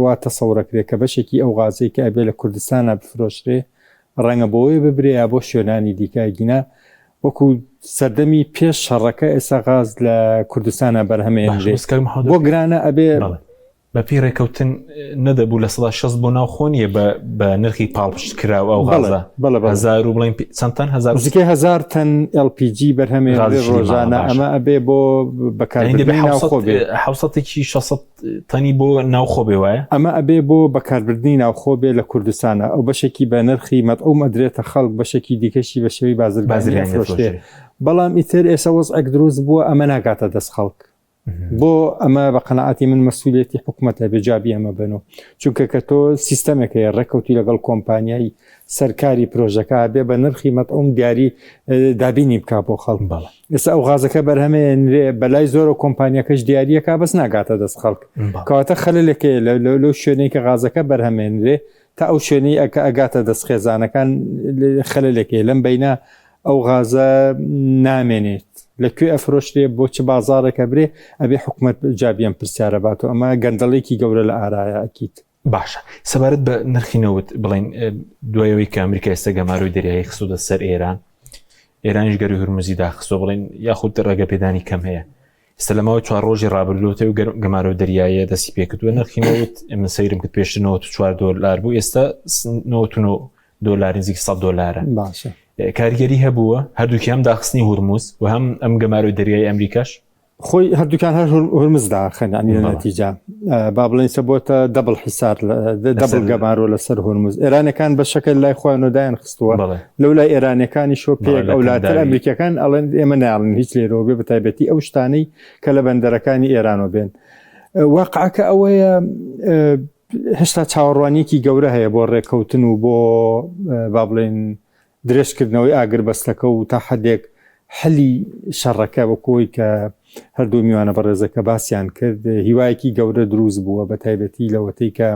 وا تەسەورەکرێ کە بەشێکی ئەو غازەی کە ئەبێ لە کوردستانە بفرۆشرێ ڕەنگە بۆوێ ببرێ یا بۆ شوێنانی دیکە گینا وەکو سەردەمی پێش شەڕەکە ئێستا غاز لە کوردستانە بەرهەمێنرێ بۆ گرانە ئەبێ بە پێی ڕێکەوتن نەدەبوو 60% بۆ ناوخۆ نییە بە نرخی پاڵپشت کراو ئەو غازە هەزار و بڵێن چەند تەن هەزار نزیکەی هەزار تەن LPG بەرهەمێ ڕۆژانە ئەمە ئەبێ بۆ بەکاربردنی ناوخۆ بێ حوسەتێکی 600 تەنی بۆ ناوخۆ بێ وایە ئەمە ئەبێ بۆ بەکاربردنی ناوخۆ بێ لە کوردستانە ئەو بەشێکی بە نرخی مەدعوم ئەدرێتە خەڵک بەشێکی دیکەشی بە شێوەی بازرگانی ئەفرۆشرێ بەڵام ئیتر ئێستا وەزعێک دروست بووە ئەمە ناگاتە دەست خەڵک بۆ ئەمە بە قەنەعاتی من مەسئولیەتی حکوومەتە بێ جوابی ئەمە بن و چونکە کە تۆ سیستەمێک هەیە ڕێککەوتی لەگەڵ کۆمپانیای سەرکاری پرۆژەکە بێ بە نرخی مەتعوم دیاری دابینی بک بۆ خەڵک بەڵێ ئێستا ئەو غازەکە بەرهەمێنرێ بەلای زۆرە کۆمپانیەکەش دیاریەکە بەس ناگاتە دەست خەڵک کەواتە خەلێکەیە لەو شوێنەی کە غازەکە بەرهەمێنرێ تا ئەو شوێنەی ئەکە ئەگاتە دەست خێزانەکان خەلێکەیە لەم بینە ئەو غازە نامێنێت لە کوێ ئەفرۆشرێ بۆ چ بازاڕێک ئەبرێ ئەبێ حکومەت جوابی ئەم پرسیارە باتەوە ئەمە گەندەڵێکی گەورە لە ئارایە ئەکید. باشە سەبارەت بە نرخی نەوت بڵین دوایەوەی کە ئەمریکا ئێستا گەمارۆی دەریایی خستوتە سەر ئێران. ئێرانیش گەروی هورمزی داخستوە بڵێن یاخود ڕێگە پێدانی کەم هەیە ئێستا لە ماوەی چوار ڕۆژی ڕابردووەوە و گەمارۆ دەریایە دەستی پێکردووە نرخی نەوت من سەیرم کرد پێشتر 94 دۆلار بوو ئێستا 99 دۆلار نزیک 100 دۆلارە باشە کاریگەری هەبووە هەردووکی هەم داخستنی هورمز و هەم ئەم گەمارۆی دەریای ئەمریکاش خۆی هەردووکیان هەر هورمز داخن ینی لە نەتیجە با بڵێن سە بۆتە double حیسار double گەمارۆ لەسەر هورمز ئێرانەکان بە شەکل لای خۆیان و دایان خستووە لەو لای ئێرانەکانی شۆ پێک ئەولاتر ئەمریکەکان ئەڵێن ئێمە ناڵن هیچ لێرەوە بێ بەتایبەتی ئەو شتانەی کە لە بەندەرەکانی ئێرانەوە بێن واقعەکە ئەوەیە هێشتا چاوەڕوانیەکی گەورە هەیە بۆ ڕێککەوتن و بۆ با بڵێن درێژکردنەوەی ئاگربەستەکە و تا حدێک حلی شەڕەکە وەکۆی کە هەردوو میوانە بەڕێزەکە باسیان کرد هیوایەکی گەورە دروست بووە بە تایبەتی لەوەتەی کە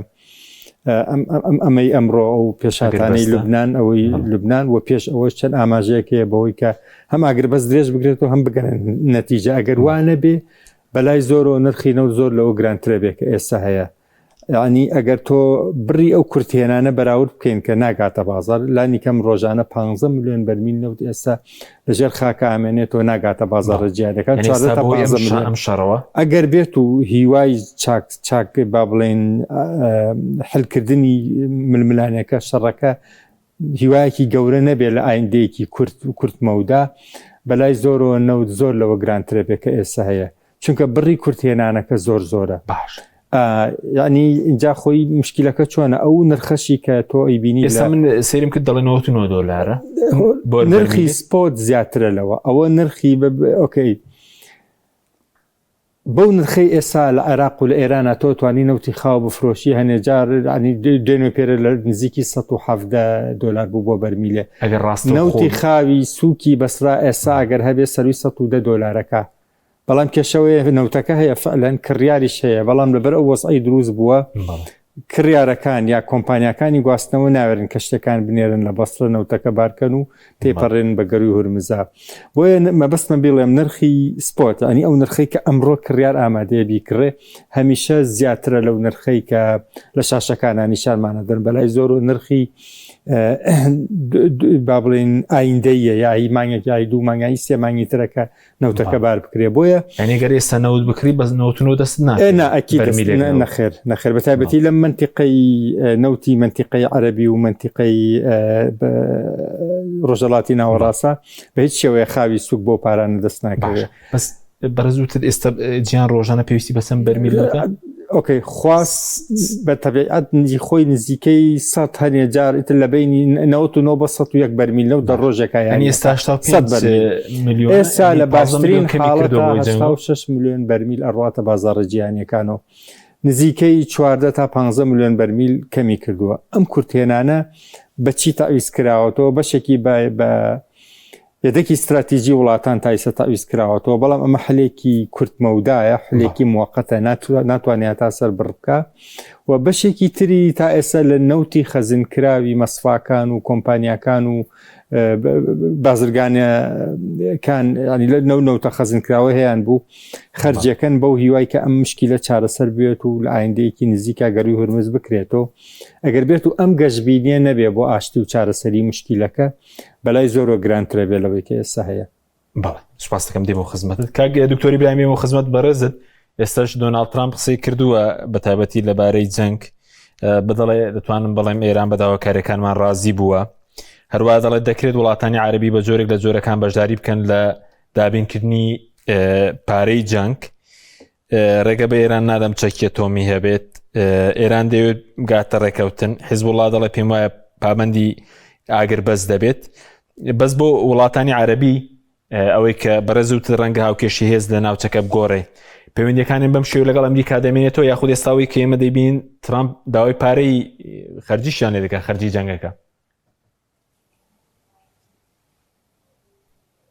ئەم ئەمەی ئەمڕۆ ئەو پێشاتانەی لوبناان ئەوەی لوبناان و پێش ئەوەش چەند ئاماژەیەک هەیە بەوەی کە هەم ئاگربەست درێژ بگرێت و هەم بگەن نەتیجە ئەگەر وانە بێ بەلای زۆرەوە نرخی نەوت زۆر لەوە گرانترە بێ کە ئێستا هەیە یعنی ئەگەر تۆ بڕی ئەو کورتهێنانە بەراورد بکەین کە ناگاتە بازار لانی کەم ڕۆژانە 15 ملیۆن بەرمیل نەوت ئێستا لەژێر خاکە ئامێنێتەوە ناگاتە بازاڕە جیهانەکان 14 تا 15 ملیۆن ئەم شەڕەوە ئەگەر بێت و هیوای چاک چاک با بڵێن حلکردنی ململانێکە شەڕەکە هیوایەکی گەورە نەبێت لە ئایندەیەکی کورت کورت مەودا بەلای زۆرەوە نەوت زۆر لەوە گرانترە بێ کە ئێستا هەیە چونکە بڕی کورتهێنانەکە زۆر زۆرە باش ینی اینجا خۆی مشکلەکە چۆنە ئەو نرخەشی کە تۆ ئەیبینی ئێستا من سەیرم کرد دەڵێ 99 دۆلارە بۆ نرخی spot زیاترە لەوە ئەوە نرخی okay بەو نرخەی ئێستا لە عێراق و لە ئێرانا تۆ توانی نەوتی خاو بفرۆشی هەنێ جار ینی دوێنێ پێرە لە نزیکی 117 دۆلار بوو بۆ بەرمیلێ ئەگەر ڕاست نەوتی خاوی سوکی بەسرا ئێستا ئەگەر هەبێ سەروی 110 دۆلارەکە بەڵام کێشەوەی نەوتەکە هەیە فعلەن کڕیاریش هەیە بەڵام لەبەر ئەو وەزعی دروست بووە کڕیارەکان یا کۆمپانیاکانی گواستنەوە ناوێرن کەشتیەکان بنێرن لە بەسرە نەوتەکە بارکەن و تێپەڕێنن بە گەروی هورمزا. بۆیە مەبەستمە بیڵێم نرخی spot ینی ئەو نرخەی کە ئەمڕۆ کڕیار ئامادەیە بیکڕێ هەمیشە زیاترە لەو نرخەی کە لە شاشەکانە نیشانمانە دەن بەلای زۆر و نرخی با بڵێن ئایندەیە یایی مانگێک یای دوو مانگایی سێ مانگی ترەکە نەوتەکە بار بکرێ بۆیە یعنی گەر ئێستا نەوت بکری بەس نەوتنەوە دەست نا ئەکی نەخێر نەخێر بە تایبەتی لەم منتیقەی نەوتی منتیقەی عەربی و منتیقەی ڕۆژەڵاتی ناوەڕاستە بە هیچ شێوەیە خاوی سوک بۆ پارانە دەست ناکەوێت بەس بەڕێزوتر ئێستا جیان ڕۆژانە پێویستی بەسەم بەرمیل okay خواست بە تەبیعەت نزی خۆی نزیکەی سە هەنێ جار ئیتر لە بینی 99 بە 101 بەرمیل لەو دە ڕۆژێکە یانی ئێستا میلیۆن ئێستا لە باشترین حاڵەتدا 86 میلیۆن بەرمیل ئەڕواتە بازاڕە جیهانیەکانەوە نزیکەی 14 تا 15 میلیۆن بەرمیل کەمی کردووە ئەم کورتهێنانە بەچی تەعویز کراوەتەوە بەشێکی بە یەدەکی ستراتیجی وڵاتان تا ئیستا تەعویز کراوەتەوە، بەڵام ئەمە حلێکی کورت مەودایە، حلێکی موەقەتە، ناتوانێت هەتا سەر بڕ بکا و بەشێکی تری تا ئێستا لە نەوتی خەزنکراوی مەسفاکان و کۆمپانیاکان و بازرگانەکان ینی لە نەو نەوتە خەزنکراوە هەیان بوو خەرجەکەن بەو هیوای کە ئەم مشکیلە چارەسەر بێت و لە ئایندەیەکی نزیکا گەروی هورمز بکرێتەوە ئەگەر بێت و ئەم گەشبینیە نەبێ بۆ ئاشتی و چارەسەری مشکیلەکە بەلای زۆرەوە گرانترە بێ لەوەی کە ئێستا هەیە. بەڵێ سوپاس دەکەم دێمەوە خزمەتت کاک دکتۆری برایم دێمەوە خزمەت بەڕێزت ئێستاش دۆناڵد ترامپ قسەی کردووە بە تایبەتی لەبارەی جەنگ بدەڵێ دەتوانم بڵێم ئێران بە داواکاریەکانمان ڕازی بووە هەروە دەڵێت دەکرێت وڵاتانی عربی بە جۆرێک لە جۆرەکان بەشداری بکەن لە دابینکردنی پارەی جەنگ ڕێگە بە ئێران نادەم چەکی ئەتۆمی هەبێت ئێران دەیەوێت بگاتە ڕێکەوتن حیزبوڵڵا دەڵێ پێم وایە پابندی ئاگر بەس دەبێت بەس بۆ وڵاتانی عەربی ئەوەی کە بەڕێزوت ڕەنگە هاوکێشی هێز لە ناوچەکە بگۆڕێ پەیوەندەکانیان بەم شێوە لەگەڵ ئەمریکا دەمێنێتەوە یاخود ئێستاوی کە ئێمە دەیبین ترامپ داوای پارەی خەرجیشیان لێ دەکات خەرجی جەنگەکە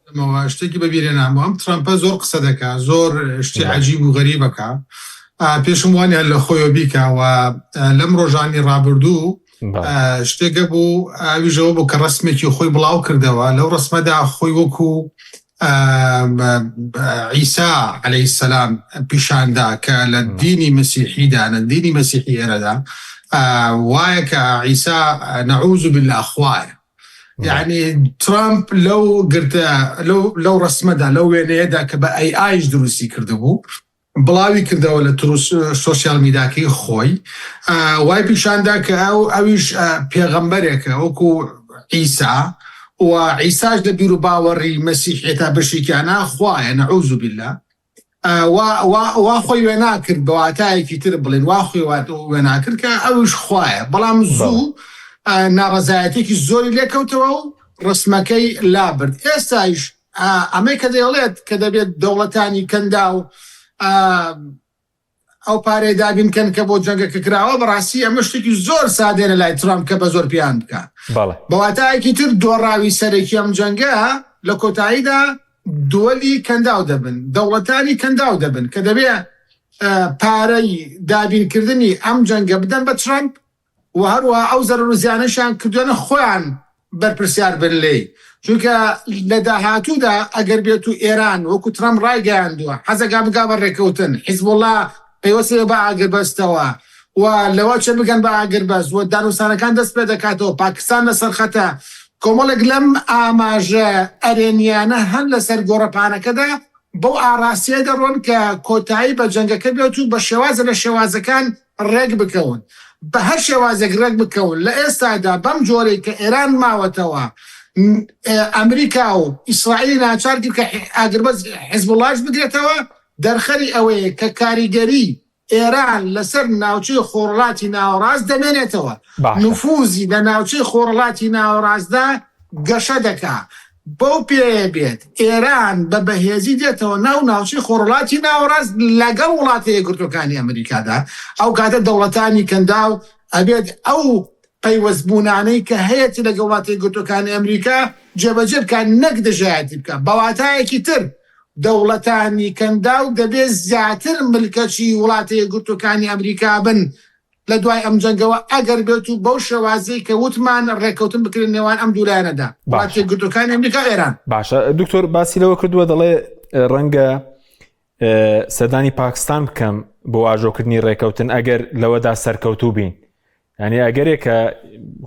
ئەمەوە شتێکی بەبیرێنامەوە ئەم ترەمپە زۆر قسە دەکا زۆر شتی عجیب و غەریبەکە پێشم وانە لە خۆیەوە بیکە و لەم ڕۆژانی ڕابردوو شتێکە بوو ئاویژەوە بوو کە ڕسمێکی خۆی بڵاو کردەوە لەو ڕسمەدا خۆی وەکو عیسا عليه السلام پیشاندا کە لە دینی مەسیحیدا لە دینی مەسیحی ئێرەدا وایە کە عیسا نەعوذ بالله خوایە. یعنی ترامپ لەو گرتە لەو لەو ڕسمەدا لەو وێنەیەدا کە بە AI یش دروستی کردبوو بڵاوی کردەوە لە تروس سۆسیال میداکەی خۆی وای پیشاندا کە ئەو ئەویش پێغەمبەرێکە وەکو عیسا و عیساش لە بیر و باوەڕی مەسیحێتا بەشێکیانە خوایە نەعوذ بالله وا وا وا خۆی وێنا کرد بە واتایەکی تر بڵێن وا خۆی وێنا کرد کە ئەوش خوایە بەڵام زوو ناڕەزایەتێکی زۆری لێکەوتەوە و ڕسمەکەی لابرد ئێستایش ئەمەی کە دەیڵێت کە دەبێت دەوڵەتانی کەنداو ئەو پارەیە دابین کەن کە بۆ جەنگەکە کراوە بەڕاستی ئەمە شتێکی زۆر سادەیە لە لای ترامپ کە بە زۆر پێیان بکە بە واتایەکی تر دۆڕاوی سەرەکی ئەم جەنگە لە کۆتاییدا دووەلی کەنداو دەبن دەوڵەتانی کەنداو دەبن کە دەبێ پارەی دابینکردنی ئەم جەنگە بدەن بە ترامپ و هەروەها ئەو زەرەر و زیانەشیان کردویانە خۆیان بەرپرسیار بن لێی، چونکە لە داهاتوودا ئەگەر بێت و ئێران وەکو ترەمپ ڕایگەیاندووە حەزەکا بگا بە ڕێککەوتن، حیزبوڵڵا پەیوەست بێ بە ئاگربەستەوە و لەوە چێ بگەن بە ئاگربەست و دانوستانەکان دەست پێ دەکاتەوە، پاکستان لەسەر خەتە، کۆمەڵێک لەم ئاماژە ئەرێنییانە هەن لەسەر گۆڕەپانەکەدا بەو ئاڕاستەیە دەڕۆن کە کۆتایی بە جەنگەکە بێت و بە شێوازە لە شێوازەکان ڕێک بکەون، بە هەر شێوازێک ڕێک بکەون، لە ئێستادا بەم جۆرەی کە ئێران ماوەتەوە، ئەمریکا و ئیسرائیلی ناچار کرد کە ئاگربەست حزبوڵڵاش بگرێتەوە، دەرخەری ئەوەیە کە کاریگەری ئێران لەسەر ناوچەی خۆرهەڵاتی ناوەڕاست دەمێنێتەوە، نفوزی لە ناوچەی خۆرهەڵاتی ناوەڕاستدا گەشە دەکا، بەو پێیە بێت ئێران بە بەهێزی دێتەوە ناو ناوچەی خۆرهەڵاتی ناوەڕاست لەگەڵ وڵاتە یەکگرتووەکانی ئەمریکادا، ئەو کاتە دەوڵەتانی کەنداو ئەبێت ئەو پەیوەستبوونانەی کە هەیەتی لەگەڵ وڵاتە یەکگرتووەکانی ئەمریکا جێبەجێ بکات نەک دژایەتی بکات، بە واتایەکی تر دەوڵەتانی کەنداو دەبێت زیاتر ملکەچی وڵاتە یەکگرتووەکانی ئەمریکا بن لە دوای ئەم جەنگەوە ئەگەر بێت و بەو شێوازەی کە وتمان ڕێککەوتن بکرێت نێوان ئەم دوو لایەنەدا وڵاتە یەکگرتووەکانی ئەمریکا و ئێران. باشە دکتۆر باسی لەوە کردووە دەڵێ ڕەنگە سەردانی پاکستان بکەم بۆ واژۆکردنی ڕێکەوتن ئەگەر لەوەدا سەرکەوتوو بین ینی ئەگەرێک کە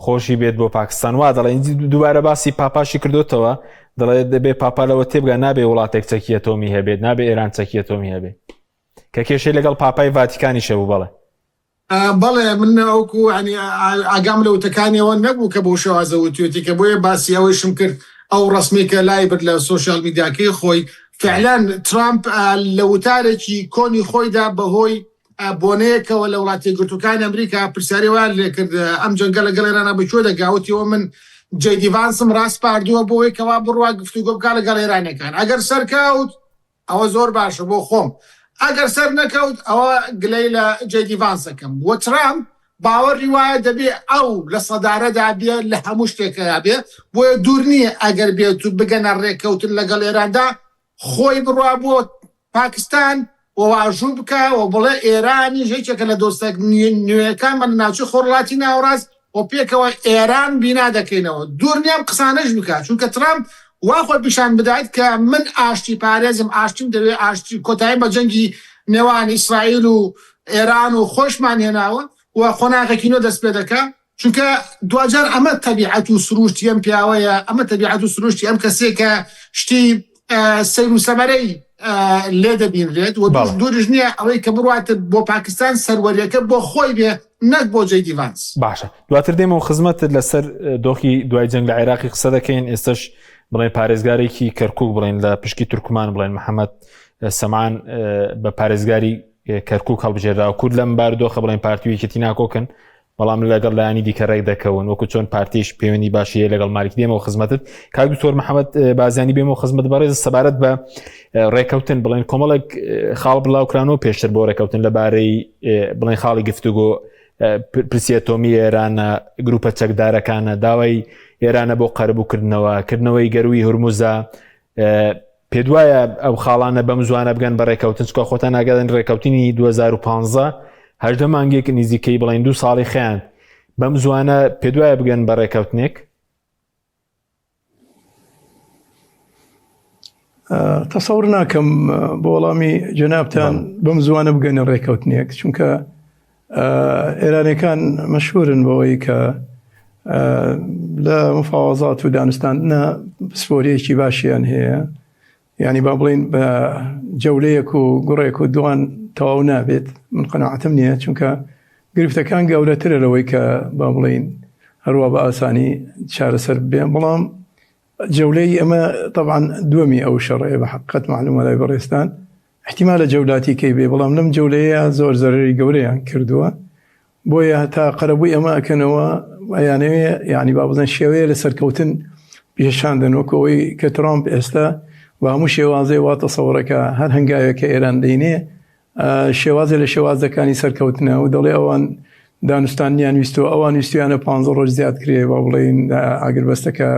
خۆشی بێت بۆ پاکستان وا دەڵێن دووبارە باسی پاپاشی کردوتەوە دەڵێت دەبێ پاپا لەوە تێبگا نابێ وڵاتێک چەکی ئەتۆمی هەبێت نابێ ئێران چەکی ئەتۆمی هەبێت کە کێشەی لەگەڵ پاپای ڤاتیکانی شەبوو بەڵێ بەڵێ من ئەوکو ینی ئاگام لە وتەکانیەوە نەبوو کە بۆ شێوازە وتوێتی کە بۆیە باسی ئەوەیشم کرد ئەو ڕسمی کە لای برد لە سۆشیال میدیاکەی خۆی فعلەن ترامپ لە وتارێکی کۆنی خۆیدا بەهۆی بۆنەیەکەوە لە وڵاتە یەکگرتووەکانی ئەمریکا پرسیاری وایان لێکرد ئەم جەنگە لەگەڵ ئێرانە بە کوێ دەگا وتیەوە من جەیدی ڤانسم ڕاسپاردووە بۆ ئەوەی کەوا بڕوا گفتوگۆ بکا لەگەڵ ئێرانەکان ئەگەر سەرکەوت ئەوە زۆر باشە بۆ خۆم ئەگەر سەر نەکەوت ئەوە گلەی لە جەیدی ڤانس دەکەم وە ترامپ باوەڕی وایە دەبێ ئەو لە سەدارەدا بێ لە هەموو شتێکەیا بێ بۆیە دوور نییە ئەگەر بێت و بگەنە ڕێککەوتن لەگەڵ ئێراندا خۆی بڕوا بۆ پاکستان و واژوو بکا و بڵێ ئێرانیش یەکێکە لە دۆستە نوێیەکانمان لە ناوچەی خۆرهەڵاتی ناوەڕاست و پێکەوە ئێران بینا دەکەینەوە. دوور نییە ئەم قسانەش بکا، چونکە ترامپ وا خۆی پیشان بدات کە من ئاشتی پارێزم، ئاشتیم دەوێ، ئاشتی کۆتایی بە جەنگی نێوان ئیسرائیل و ئێران و خۆشمان هێناوە و قۆناغێکی نوێ دەست پێ دەکا. چونکە دواجار ئەمە تەبیعەت و سروشتی ئەم پیاوەیە، ئەمە تەبیعەت و سروشتی ئەم کەسەیە کە شتی سەیر و سەمەرەی لێ دەبینرێت و دووریش نییە ئەوەی کە بڕوات بۆ پاکستان سەروەریەکە بۆ خۆی بێ نەک بۆ جەی دی ڤانس. باشە دواتر دێمەوە خزمەتت لەسەر دۆخی دوای جەنگ لە عێراقی قسە دەکەین ئێستش بڵێن پارێزگارێکی کەرکک بڵێن لە پشکی تورکمان بڵێن محەممەد سەمان بە پارێزگاری کەرکک هەڵبژێراوە کورد لەم بارودۆخە بڵێن پارتی و یەکێتی ناکۆکن بەڵام لەگەڵ لایەنی دیکە ڕێک دەکەون وەکو چۆن پارتیش پەیوەندی باشی هەیە لەگەڵ مالک دێمەوە خزمەتت کاک دکتۆر محەممەد بازیانی بێمەوە خزمەت بەڕێز سەبارەت بە ڕێکەوتن بڵێن کۆمەڵێک خاڵ بڵاوکرانەوە پێشتر بۆ ڕێکەوتن لەبارەی بڵێن خاڵی گفتوگۆ پرسی ئەتۆمی ئێرانە گروپە چەکدارەکانە داوای ئێرانە بۆ قەرەبووکردنەوە کردنەوەی گەروی هورمزە پێت وایە ئەو خاڵانە بەم زوانە بگەن بە ڕێکەوتن چکە خۆتان ئاگادن ڕێکەوتنی 2015 هەژدە مانگێک نزیکەی بڵین دوو ساڵی خەیان بەم زوانە پێت وایە بگەن بە ڕێکەوتنێک؟ تەسەور ناکەم بۆ وەڵامی جەنابتان بەم زوانە بگەنە ڕێکەوتنێک چونکە ئێرانەکان مەشهورن بەوەی کە. لە مفاوەزات و دانوستاندنە پسپۆریەکی باشیان هەیە یعنی با بڵین بە جەولەیەک و گوڕێک و دوان تەواو نابێت من قەناعەتم نییە چونکە گرفتەکان گەورەترە لەوەی کە با بڵین هەروە بە ئاسانی چارەسەر بێن بەڵام جەولەی ئەمە طبعا دووەمی ئەو شەڕەیە بە حقیقەت معلومە لای بەڕێزتان احتیمالە جەولاتی کەی بێ بەڵام لەم جەولەیە زۆر زەرەری گەورەیان کردووە بۆیە هەتا قەرەبووی ئەمە ئەکەنەوە ئەیانەوێ یعنی با بڵێن شێوەیە لە سەرکەوتن پێشاندن وەکو ئەوەی کە ترامپ ئێستا بە هەموو شێوازێ وا تەسەوڕەکە هەر هەنگاوێک کە ئێران دەینێ شێوازێ لە شێوازەکانی سەرکەوتنە و دەڵێ ئەوان دانوستانیان ویستوە ئەوان ویستویانە پ ڕۆژ زیاد کرێ با بڵێین ئاگربەستەکە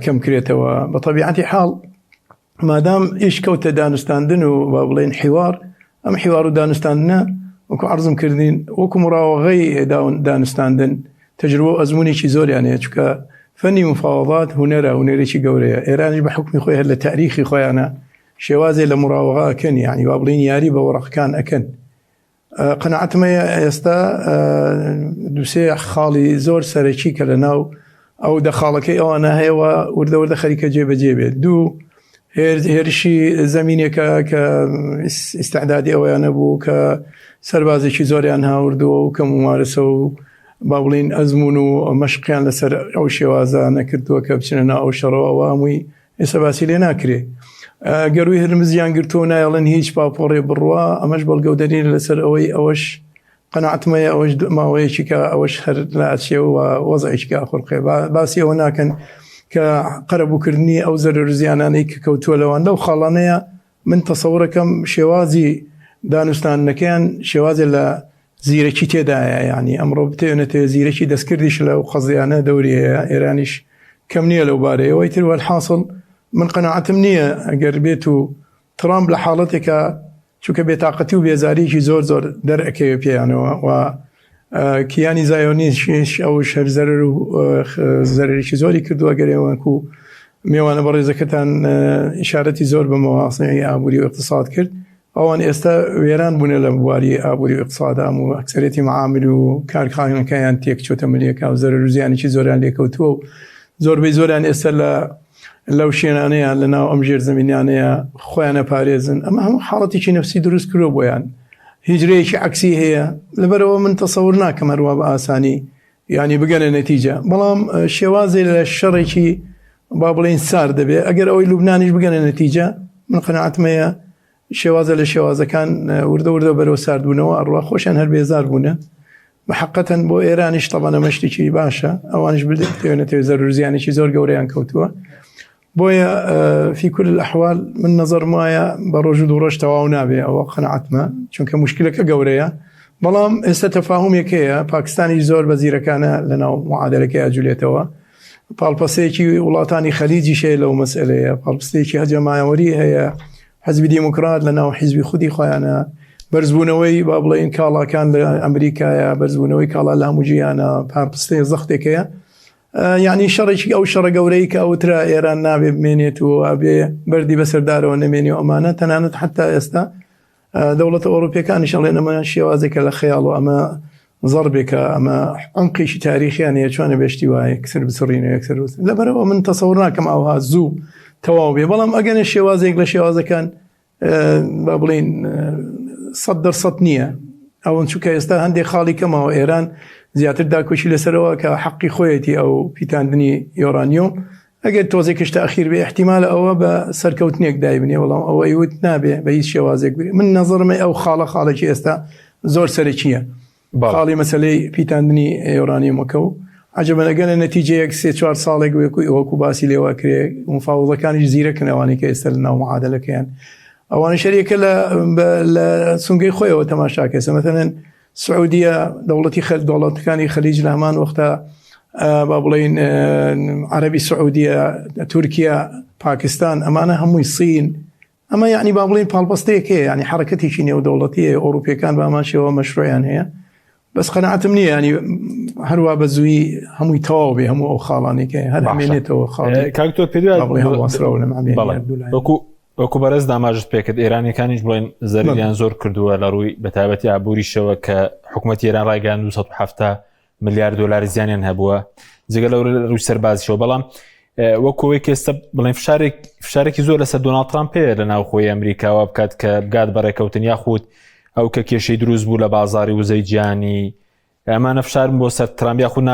کەم کرێتەوە بە تەبیعەتی حاڵ مادام ئیش کەوتە دانوستاندن و با بڵێین حیوار ئەم حیوار و دانوستاندنە وەکو عەرزم کردین وەکو مراوەغەی دانوستاندن تەجروبە و ئەزموونێکی زۆریان هەیە چونکە فەنی مفاوەضات هونەرە هونەرێکی گەورەیە ئێرانیش بە حوکمی خۆی هەر لە تاریخی خۆیانە شێوازێ لە مراوەغە ئەکەن یعنی با بڵێین یاری بە وەڕەقەکان ئەکەن قەناعەتم هەیە ئێستا دوسێ خاڵی زۆر سەرەکی کە لە ناو ئەو دە خاڵەکەی ئەوانە هەیە و وردە وردە خەریکە جێبەجێ بێت دوو هێرشی زمینێکە کە ئیسعدادی ئەویان نەبوو کە سەربازێکی زۆریان هاوردووە و کە ممارسە و با بڵین ئەزمون و مەشقیان لەسەر ئەو شێوازە نەکردووە کە بچنە ناو ئەو شەڕەوە ئەوە هەمووی ئێستا باسی لێ ناکرێ. گەرووی هرمزیان گرتووە و نایەڵن هیچ پاپۆڕێ بڕوا، ئەمەش بەڵگە و دەلیلە لەسەر ئەوەی ئەوەش قەناعەتم هەیە ئەوەش ماوەیەکی کە ئەوەش هەر لاچێ و وەزعێکی کە ئەخوڵقێ. باسی ئەوە ناکەن کە قەرەبووکردنی ئەو زەرەر و زیانانەی کە کەوتووە لەوان لەو خاڵانەیە من تەسەورەکەم شێوازی دانوستاندنەکەیان شێوازێ لە زیرەکی تێدایە یعنی ئەمڕۆ بتەوێ نەتەوێ زیرەکی دەستکردیش لەو قەزیانە دەوری هەیە ئێرانیش کەم نییە لەو بارەیەوەی تر وەلحاصل من قەناعەتم نییە ئەگەر بێت و ترامپ لە حاڵەتێکە چونکە بێتاقەتی و بێزاریکی زۆر زۆر دەرئەکەوێ پێیانەوە و کیانی زایۆنیش ئەو شەر زەرەر و زەرەرێکی زۆری کردووە گەر ئێوەکو مێوانە بەڕێزەکەتان ئیشارەتی زۆر بە مەواسعی ئابووری و اقتصاد کرد ئەوان ئێستا وێران بوونە لە بواری ئابووری و اقتصادام و ئەکسەرێتی معامل و کارخانەکەیان تێک چۆتە ملیەکە و زەرەر و زیانێکی زۆریان لێکەوتووە و زۆربەی زۆریان ئێستا لە لەو شوێنانەیە لە ناو ئەم ژێرزەمینانەیە خۆیانە پارێزن ئەمە هەموو حاڵەتێکی نفسی دروست کردووە بۆیان هیجرەیەکی عەکسی هەیە لەبەرەوە من تەسەور ناکەم هەروا بە ئاسانی یعنی بگەنە نەتیجە بەڵام شێوازێ لە شەڕێکی با بڵێین سار دەبێ ئەگەر ئەوەی لوبنانیش بگەنە نەتیجە من قەناعەتم هەیە شێوازە لە شێوازەکان وردە وردە بەرەو ساردبوونەوە ئەڕوا خۆشیان هەر بێزار بوونە بەحقەتەن بۆ ئێرانیش تەبەن ئەمە شتێکی باشە ئەوانیش بتوێنێتەوە زەرور زیانێکی زۆر گەورەیان کەوتووە بۆیە فی کل الاحوال من نظرم وایە بە ڕۆژ و دوو ڕۆژ تەواو نابێ ئەوە قەناعەتمە چونکە مشکلەکە گەورەیە بەڵام ئێستا تەفاهمێک هەیە پاکستانی زۆر بە زیرەکانە لەناو معادلەکەی ئەجولێتەوە پاڵپەسەیەکی وڵاتانی خەلیجیش هەیە لەو مەسئلەیە پاڵپستێکی هەجەماوەری هەیە حزبی دیموکرات لە ناو حیزبی خودی خۆیانە بەرزبوونەوەی با بڵێین کاڵاکان لە ئەمریکایە بەرزبوونەوەی کاڵا لە هەموو جیهانە پاڵپستەیە زەختێک هەیە یعنی شەڕێکی ئەو شەڕە گەورەی کە ئەوترا ئێران نابێ بمێنێت و ئەبێ بەردی بەسەردارەوە نەمێنی و ئەمانە تەنانەت حتا ئێستا دەوڵەتە ئەوروپیەکانیش ئەڵێن ئەمە شێوازێکە لە خەیاڵ و ئەمە زەربێکە ئەمە عمقێکی تاریخیان هەیە چۆنە بێشتی وایە یەکسەر بسڕینەوە یەکسەر بسڕین لەبەرەوە من تەسەور ناکەم ئاوها زوو تەواو بێ بەڵام ئەگەنە شێوازێک لە شێوازەکان با بڵین سەد دەرسەد نییە ئەوەن چونکە ئێستا هەندێک خاڵی کەمەوە ئێران زیاتر داکۆکی لەسەرەوە کە حەقی خۆیەتی ئەو پیتاندنی یۆرانیۆم ئەگەر تۆزێکش تاخیر بێ ئیحتیمالە ئەوە بە سەرکەوتنێک دایبنێ بەڵام ئەوە ئەیوت نابێ بە هیچ شێوازێک بێ من نەزەرمە ئەو خاڵە خاڵێکی ئێستا زۆر سەرەکیە خاڵی مەسلەی پیتاندنی یۆرانیەمەکە و عجبە لەگەلە نەتیجەیەک سێ چوار ساڵێک وەکو وەکو باسی لێوە کرێ مفاوضەکانیش زیرەکن ئەوانەی کە ئێستا لە ناو معادلەکەیان ئەوانە شەریەکە لە لە سونگەی خۆیەوە تەماشاکەسە مەثلەن سعودیە دەوڵەتی خەل دەوڵەتەکانی خەلیج لە هەمان وەختا با بڵین عەربی سعودیە تورکیا پاکستان ئەمانە هەمووی سین ئەمە یعنی با بڵین پاڵپەستەیەک هەیە ینی حرەکەتێکی نێودەوڵەتی هەیە ئەوروپیەکان بە هەمان شێوە مەشروعیان هەیە بەس قەناعەتم نییە ینی هەروە بە زووی هەمووی تەواو بێ هەموو ئەو خاڵانێک هەیە هەر ئەمێنێتەوە خاڵ کاکتۆر پێ هەڵواسراوە لە وەکو وەکو بەرز داماژت پێکرد ئێرانیەکانیش بڵێن زەریان زۆر کردووە لە ڕووی بەتایبەتی ئابووریشەوە کە حکوومەت ئێران ڕایگەیان 270. ملیار دلار زیانیان هەبووە جگە لەو ڕووی سەربازیشەوە بەڵام وەکەوەی کێستا بڵێن فشارێک فشارێکی زۆر لەسەر دۆناڵد ترامپ هەیە لە ناوخۆی ئەمریکاوە بکات کە بگات بە ڕێکەوتن یاخود ئەو کە کێشەی دروست بوو لە بازاری وزەی جیانی ئەمانە فشارن بۆ سەر ترامپ یاخود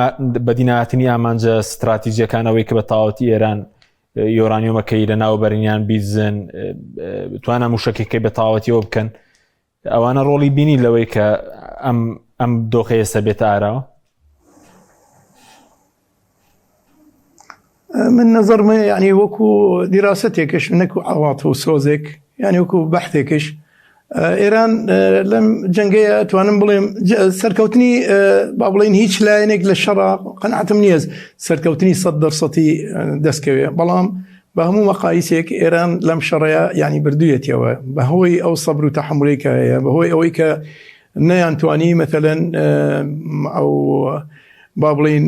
بەدیناتنی ئامانجە ستراتیجیەکانەوەی کە بە تەواوەتی ئێران یۆرانیۆمەکەی لە ناو بەرنیان بیزن توانا موشەکەکەی بە تەواوەتیەوە بکەن ئەوانە ڕۆڵی بینی لەوەی کە ئەم ئەم دۆخە ئێستا بێتە ئاراوە؟ من نظرمە یعنی وەکو دیراسەتێکش نەکو عواطف و سۆزێک یعنی وەکو بەحتێکش ئێران لەم جەنگەیە توانم بڵێم سەرکەوتنی با بڵین هیچ لایەنێک لە شەڕا قەنعەتم نییە سەرکەوتنی سە دەرسەتی دەستکەوێ بەڵام بە هەموو مەقایسێک ئێران لەم شەڕەیە یعنی بردوویەتیەوە بەهۆی ئەو سەبر و تەحملەی کە هەیە بەهۆی ئەوەی کە نەیانتوانی مەتەلەن ئەو با بڵین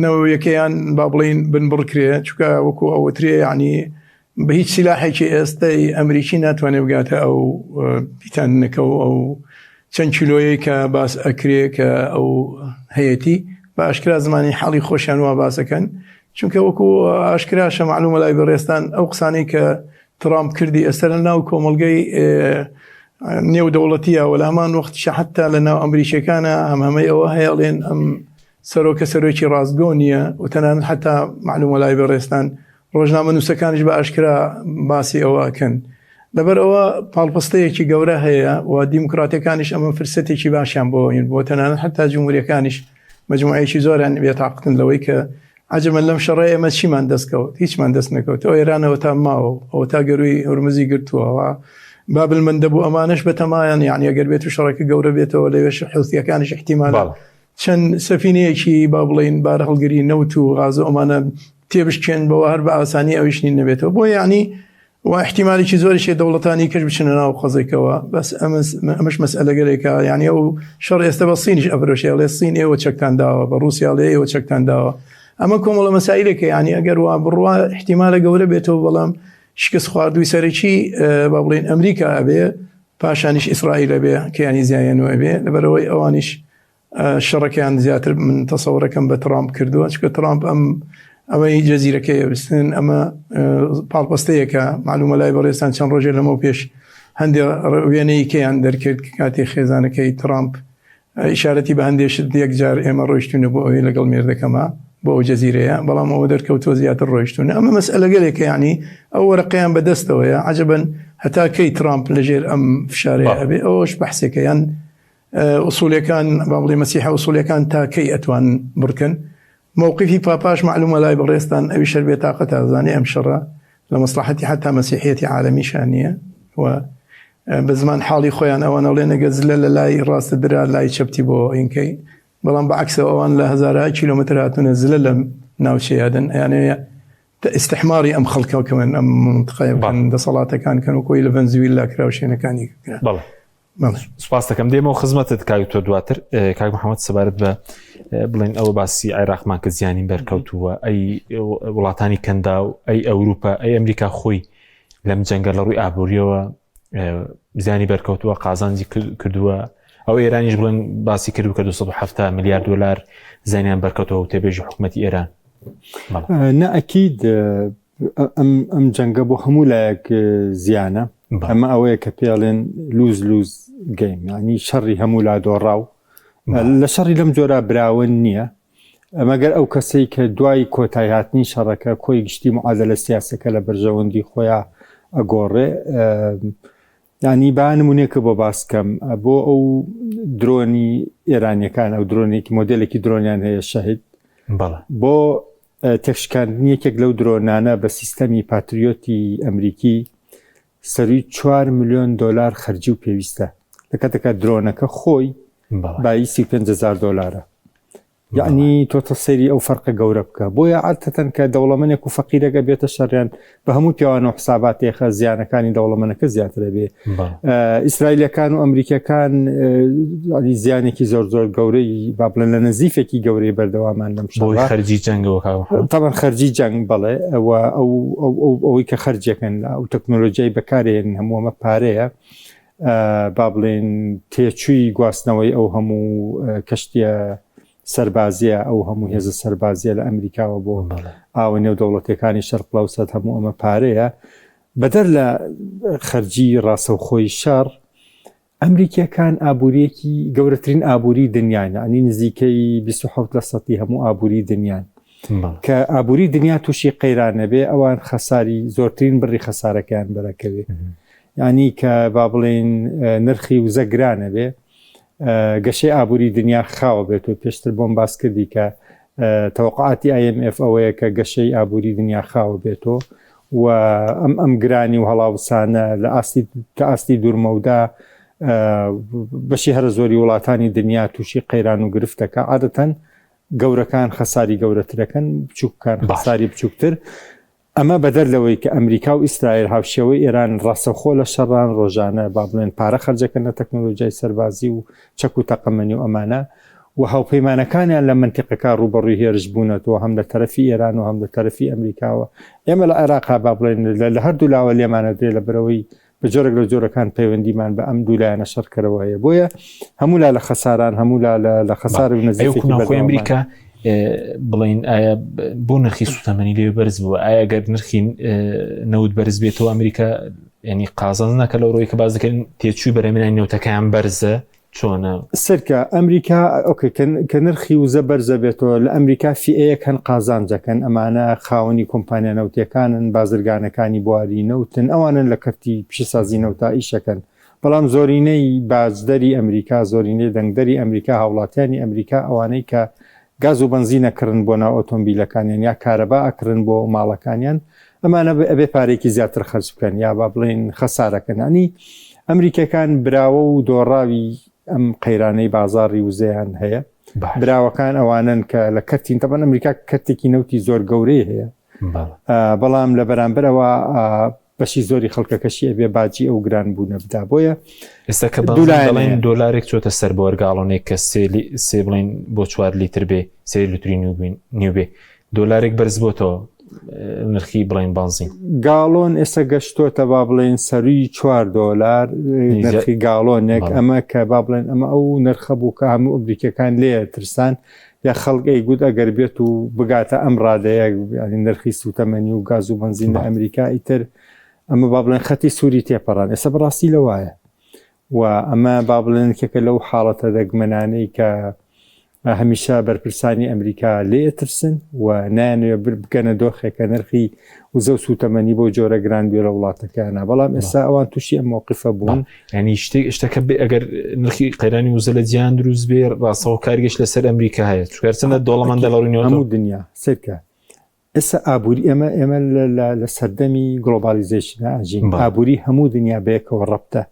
نەوەیەکەیان با بڵین بنبڕکرێ چونکە وەکو ئەوترێ یعنی بە هیچ سیلاحێکی ئێستای ئەمریکی ناتوانێت بگاتە ئەو پیتاندنەکە و ئەو چەند کیلۆیەی کە باس ئەکرێ کە ئەو هەیەتی بە ئاشکرا زمانی حاڵی خۆشیان وا باسەکەن چونکە وەکو ئاشکراشە معلومە لای بەڕێزتان ئەو قسانەی کە ترامپ کردی ئێستا لە ناو کۆمەڵگەی نێو دەوڵەتیە وە لە هەمان وەخت حتا لە ناو ئەمریکیەکانە هەم هەمەی ئەوە هەیەڵێن ئەم سەرۆکە سەرۆکی ڕاستگۆ نییە و تەنانەت حتا معلومە لای بەڕێزتان ڕۆژنامەنووسەکانیش بە ئاشکرا باسی ئەوە ئەکەن. لەبەر ئەوە پاڵپەستەیەکی گەورە هەیە و دیموکراتەکانیش ئەمە فرسەتێکی باشیان بۆ هین بۆ تەنانەت حتا جمهوریەکانیش مجموعەیەکی زۆریان بێتاقتن لەوەی کە عجبا لەم شەڕە ئێمە چیمان دەستکەوت هیچمان دەست نەکەوت ئەو ئێرانەوە تا ماوە ئەو تا گەروی هورمزی گرتووەوە بابل مەندەب و ئەمانەش بەتەمایان یعنی ئەگەر بێت و شەڕەکە گەورە بێتەوە لەوێش حوثیەکانیش احتیمال چەند سەفینەیەکی با بڵێین بارهەڵگری نەوت و غاز و ئەمانە تێبشکێن بەوە هەر بە ئاسانی ئەویش نین نەبێتەوە بۆ یعنی و احتیمالێکی زۆریش هەیە دەوڵەتانی کەش بچنە ناو قەزێکەوە بەس ئەمەش مەسئلەگەلێکە یعنی ئەو شەڕ ئێستا بە سینیش ئەفرۆشێ ئەڵێ سین ئێوە چەکتان داوە بە ڕووسیا ئەڵێ ئێوە چەکتان داوە ئەمە کۆمەڵە مەسائلێکە یعنی ئەگەر وا بڕوا احتیمالە گەورە بێتەوە بەڵام شکست خواردووی سەرەکی با بڵێن ئەمریکا ئەبێ پاشانیش ئیسرائیل ئەبێ کەیانی زیایەن و ئەبێ لەبەرەوەی ئەوانیش شەڕەکەیان زیاتر من تەسەوڕەکەم بە ترامپ کردووە چکە ترامپ ئەم ئەوەی جەزیرەکەی بستن ئەمە پاڵپەستەیەکە معلومە لای بەڕێزتان چەند ڕۆژێ لەمەو پێش هەندێک وێنەیەکەیان دەرکرد کە کاتێ خێزانەکەی ترامپ ئیشارەتی بە هەندێک شت یەکجار ئێمە ڕۆیشتونە بۆ ئەوەی لەگەڵ مێردەکەمە بۆ ئەو جەزیرەیە بەڵام ئەوە دەرکەوتووە زیاتر ڕۆیشتونە ئەمە مەسئلەگەلێکە یعنی ئەو وەرەقەیان بەدەستەوەیە عجبەن هەتا کەی ترامپ لەژێر ئەم فشارەیە ئەبێ ئەوەش بەحسێکە یان ئوسوڵیەکان با بڵێ مەسیحە ئوسوڵیەکان تا کەی ئەتوان بڕکەن مەوقفی پاپاش مەعلومە لای بەڕێزتان ئەویش هەر بێتاقەتە ئەزانێ ئەم شەڕە لە مەسڵەحەتی حەتا مەسیحیەتی عالەمیشا نییە و بە زمان حاڵی خۆیان ئەوان ئەڵێن ئەگەر زلە لە لای ڕاستە درا لای چەپتی بۆ ئینکەی بەڵام بە عەکسەوە ئەوان لە هەزارها کیلۆمەتر هاتوونە زلە لەم ناوچەیە دەن ئەیانەوێ ئیستحماری ئەم خەڵکە کەن ئەم منطقەیە بکەن دەسەڵاتەکان کەن و کۆی لە ڤەنزویلا کرا و شوێنەکانی کرا بەڵێ سپاس دەکەم دێمەوە خزمەتت کاک تۆ دواتر کاک محەممەد سەبارەت بە بڵێن ئەوە باسی عێراقمان کە زیانی بەرکەوتووە ئەی وڵاتانی کەندا و ئەی ئەوروپا ئەی ئەمریکا خۆی لەم جەنگە لە ڕووی ئابووریەوە زیانی بەرکەوتووە قازانجی کردووە ئەو ئێرانیش بڵێن باسی کرد کە 270 میلیارد دلار زیانیان بەرکەوتەوە و تێبێژی حکوومەتتی ئێران نەئەکید ئەم ئەم جەنگە بۆ هەموو لایەک زیانە ئەمە ئەوەیە کە پێڵێن lose lose game ینی شەڕی هەموو لا دۆڕاو لە شەڕی لەم جۆرە براون نییە مەگەر ئەو کەسەی کە دوای کۆتای هاتنی شەڕەکە کۆی گشتی معادلە سیاسەکە لە بەرژەوەندی خۆیان ئەگۆڕێ ینی با نمونێکە بۆ باس کەم بۆ ئەو درۆنی ئێرانیەکان ئەو درۆنێکی مۆدلێکی درۆنیان هەیە شەهید بۆ تێکشکاندنی یەکێک لەو درۆنانە بە سیستەمی پاتریۆتی ئەمریکی سەرووی چوار ملیۆن دۆلار خەرجی و پێویستە لە کاتێکا درۆنەکە خۆی بایی 35 هەزار دۆلارە یعنی تۆ تەسەری ئەو فەرقە گەورە بکە بۆیە عادەتەن کە دەوڵەمەنێک و فەقیرەکە بێتە شەڕیان بە هەموو پیاوان و حساباتێخە زیانەکانی دەوڵەمەنەکە زیاترە بێ ئیسرائیلەکان و ئەمریکەکان زیانێکی زۆر زۆر گەورەی با بڵێن لە نەزیفێکی گەورەی بەردەوامان لەم شەڕە خەرجی جەنگەوە تەبەن خەرجی جەنگ بەڵێ ئەوە ئەو ئەوەی کە خەرجەکەن ئەو تەکنۆلۆژیای بەکارێن هەموو ئەمە پارەیە. با بڵێن تێچووی گواستنەوەی ئەو هەموو کەشتیە سەربازیە ئەو هەموو هێزە سەربازیە لە ئەمریکاوە بۆ ئاوە نێودەوڵەتەکانی شەرق ڵاوسەت هەموو ئەمە پارەیە بەدەر لە خەرجی ڕاستەوخۆی شەڕ ئەمریکیەکان ئابووریەکی گەورەترین ئابووری دنیان ینی نزیکەی 27 لە سەتی هەموو ئابووری دنیان کە ئابووری دنیا تووشی قەیران نەبێ ئەوان خەساری زۆرترین بڕی خەسارەکەیان بەرەکەوێ ینی کە با بڵێن نرخی وزە گرانە بێ گەشەی ئابووری دنیا خاوە بێت و پێشتر بۆم باس کردی کە تەوەقعاتی IMF ئەوەیە کە گەشەی ئابووری دنیا خاوە بێتەوە و ئەم ئەم گرانی و هەڵاوسانە لە ئاستی تا ئاستی دوورمەودا بەشی هەرە زۆری وڵاتانی دنیا تووشی قەیران و گرفتەکە عادەتەن گەورەکان خەساری گەورەترەکەن بچووکان خەساری بچووکتر ئەمە بەدەر لەوەی کە ئەمریکا و ئیسرائیل هاوشێوەی ئێران ڕاستەوخۆ لە شەڕان، ڕۆژانە با بڵێن پارە خەرجەکەن لە تەکنۆلۆجیای سەربازی و چەک و تەقەمەنی و ئەمانە و هاوپەیمانەکانیان لە مەنتیقەکە ڕووبەڕووی هێرش بوونەتەوە هەم لە تەرەفی ئێران و هەم لە تەرەفی ئەمریکاوە. ئێمە لە عێراقا با بڵێن لە هەردوو لاوە لێمانەدرێ لەبەرئەوەی بە جۆرێک لە جۆرەکان پەیوەندیمان بە ئەم دوو لایەنە شەڕکەرەوە هەیە بۆیە هەموو لا لە خەساران هەموو لا لە خەسار و نزیکێکی بەردەوامان. ئەمریکا بڵین ئایا بۆ نرخی سوتەمەنی لێ بەرز بووە ئایا گەر نرخی نەوت بەرز بێتەوە ئەمریکا ینی قازانج ناکە لەو ڕۆی کە باز دەکەن تێچووی بەرهەمێنانی نەوتەکەیان بەرزە چۆنە؟ سەرکە ئەمریکا ئۆکەی کە نرخی وزە بەرزە بێتەوە لە ئەمریکا فیئەیەک هەن قازانجەکەن ئەمانە خاوەنی کۆمپانیا نەوتیەکانن بازرگانەکانی بواری نەوتن ئەوانن لە کەرتی پیشەسازی نەوتا ئیشەکەن بەڵام زۆرینەی باجدەری ئەمریکا زۆرینەی دەنگدەری ئەمریکا هاوڵاتیانی ئەمریکا ئەوانەی کە گاز و بەنزین ئەکڕن بۆ ناو ئۆتۆمبیلەکانیان یا کارەبا ئەکڕن بۆ ماڵەکانیان ئەمانە ئەبێ پارێکی زیاتر خەرج بکەن یا با بڵێین خەسارەکەن ینی ئەمریکەکان براوە و دۆڕاوی ئەم قەیرانەی بازاڕی وزەیان هەیە براوەکان ئەوانن کە لە کەرتین تەبەن ئەمریکا کەرتێکی نەوتی زۆر گەورەی هەیە بەڵام لە بەرامبەرەوە بەشی زۆری خەڵکەکەشی ئەبێ باجی ئەو گران بوونە بدا بۆیە ئێستا کە دڵێن دۆلارێک چۆتە سەر بۆ گاڵۆنێک کە سێ بڵین بۆ چوار لیتر بێ سێ لتری نیو بێ دۆلارێک بەرز بۆتەوە نرخی بڵین بانزین گاڵۆن ئێستا گەشتۆتە با بڵێن سەروی چوار دۆلار نرخی گاڵۆنێک ئەمە کە با بڵێن ئەمە ئەو نرخە بوو کە هەموو ئەمریکەکان لێ ترسان یا خەڵک ئەیگوت ئەگەر بێت و بگاتە ئەم ڕادەیە یانی نرخی سوتەمەنی و گاز و بەنزین لە ئەمریکا ئیتر ئەمە با بڵێن خەتی سووری تێپەڕان ئێستا بەڕاستی لەوایە و ئەمە با بڵێن کێکە لەو حاڵەتە دەگمەنانەی کە هەمیشە بەرپرسانی ئەمریکا لێ ئەترسن و نایانەوێ بگەنە دۆخێک کە نرخی وزە و سووتەمەنی بەو جۆرە گران بێ لە وڵاتەکەیانە بەڵام ئێستا ئەوان تووشی ئەم مەوقفە بوون. ینی شتێک شتەکە بێ ئەگەر نرخی قەیرانی وزە لە جیهان دروست بێ ڕاستەوە کارگەش لەسەر ئەمریکا هەیە چونکە دەوڵەمەندە لە ڕووی نەوتەوە. هەموو دنیا سەیرکە ئێستا ئابووری ئێمە ئێمە لە سەردەمی globalization ئاژین ئابووری هەموو دنیا بەیەکەوە ڕەبتە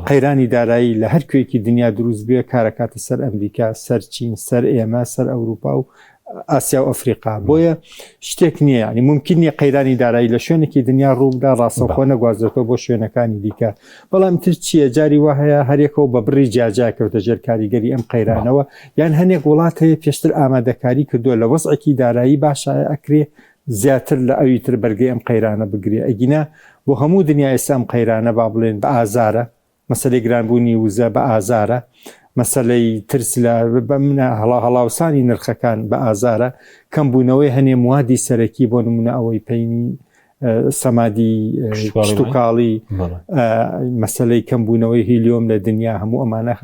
قەیرانی دارایی لە هەر کوێکی دنیا دروست بێ کارەکاتە سەر ئەمریکا سەر چین سەر ئێمە سەر ئەوروپا و ئاسیا و ئەفریقا بۆیە شتێک نییە ینی ممکن نییە قەیرانی دارایی لە شوێنێکی دنیا ڕووبدا ڕاستەوخۆ نەگوازێتەوە بۆ شوێنەکانی دیکە بەڵام تر چییە جاری وا هەیە هەرێکەوە بە بڕی جیاجیا کەوتە ژێر کاریگەری ئەم قەیرانەوە یان هەنێک وڵات هەیە پێشتر ئامادەکاری کردووە لە وەزعێکی دارایی باشایە ئەکرێ زیاتر لە ئەوی تر بەرگەی ئەم قەیرانە بگرێ ئەگینا بۆ هەموو دنیا ئێستا ئەم قەیرانە با بڵێن بە ئازارە مەسەلەی گرانبوونی وزە بە ئازارە مەسەلەی ترس لە بەمنە هەڵا هەڵاوسانی نرخەکان بە ئازارە کەمبوونەوەی هەنێ موادی سەرەکی بۆ نمونە ئەوەی پەینی سەمادی کشتوکاڵی مەسلەی کەمبوونەوەی هیلیۆم لە دنیا هەموو ئەمانە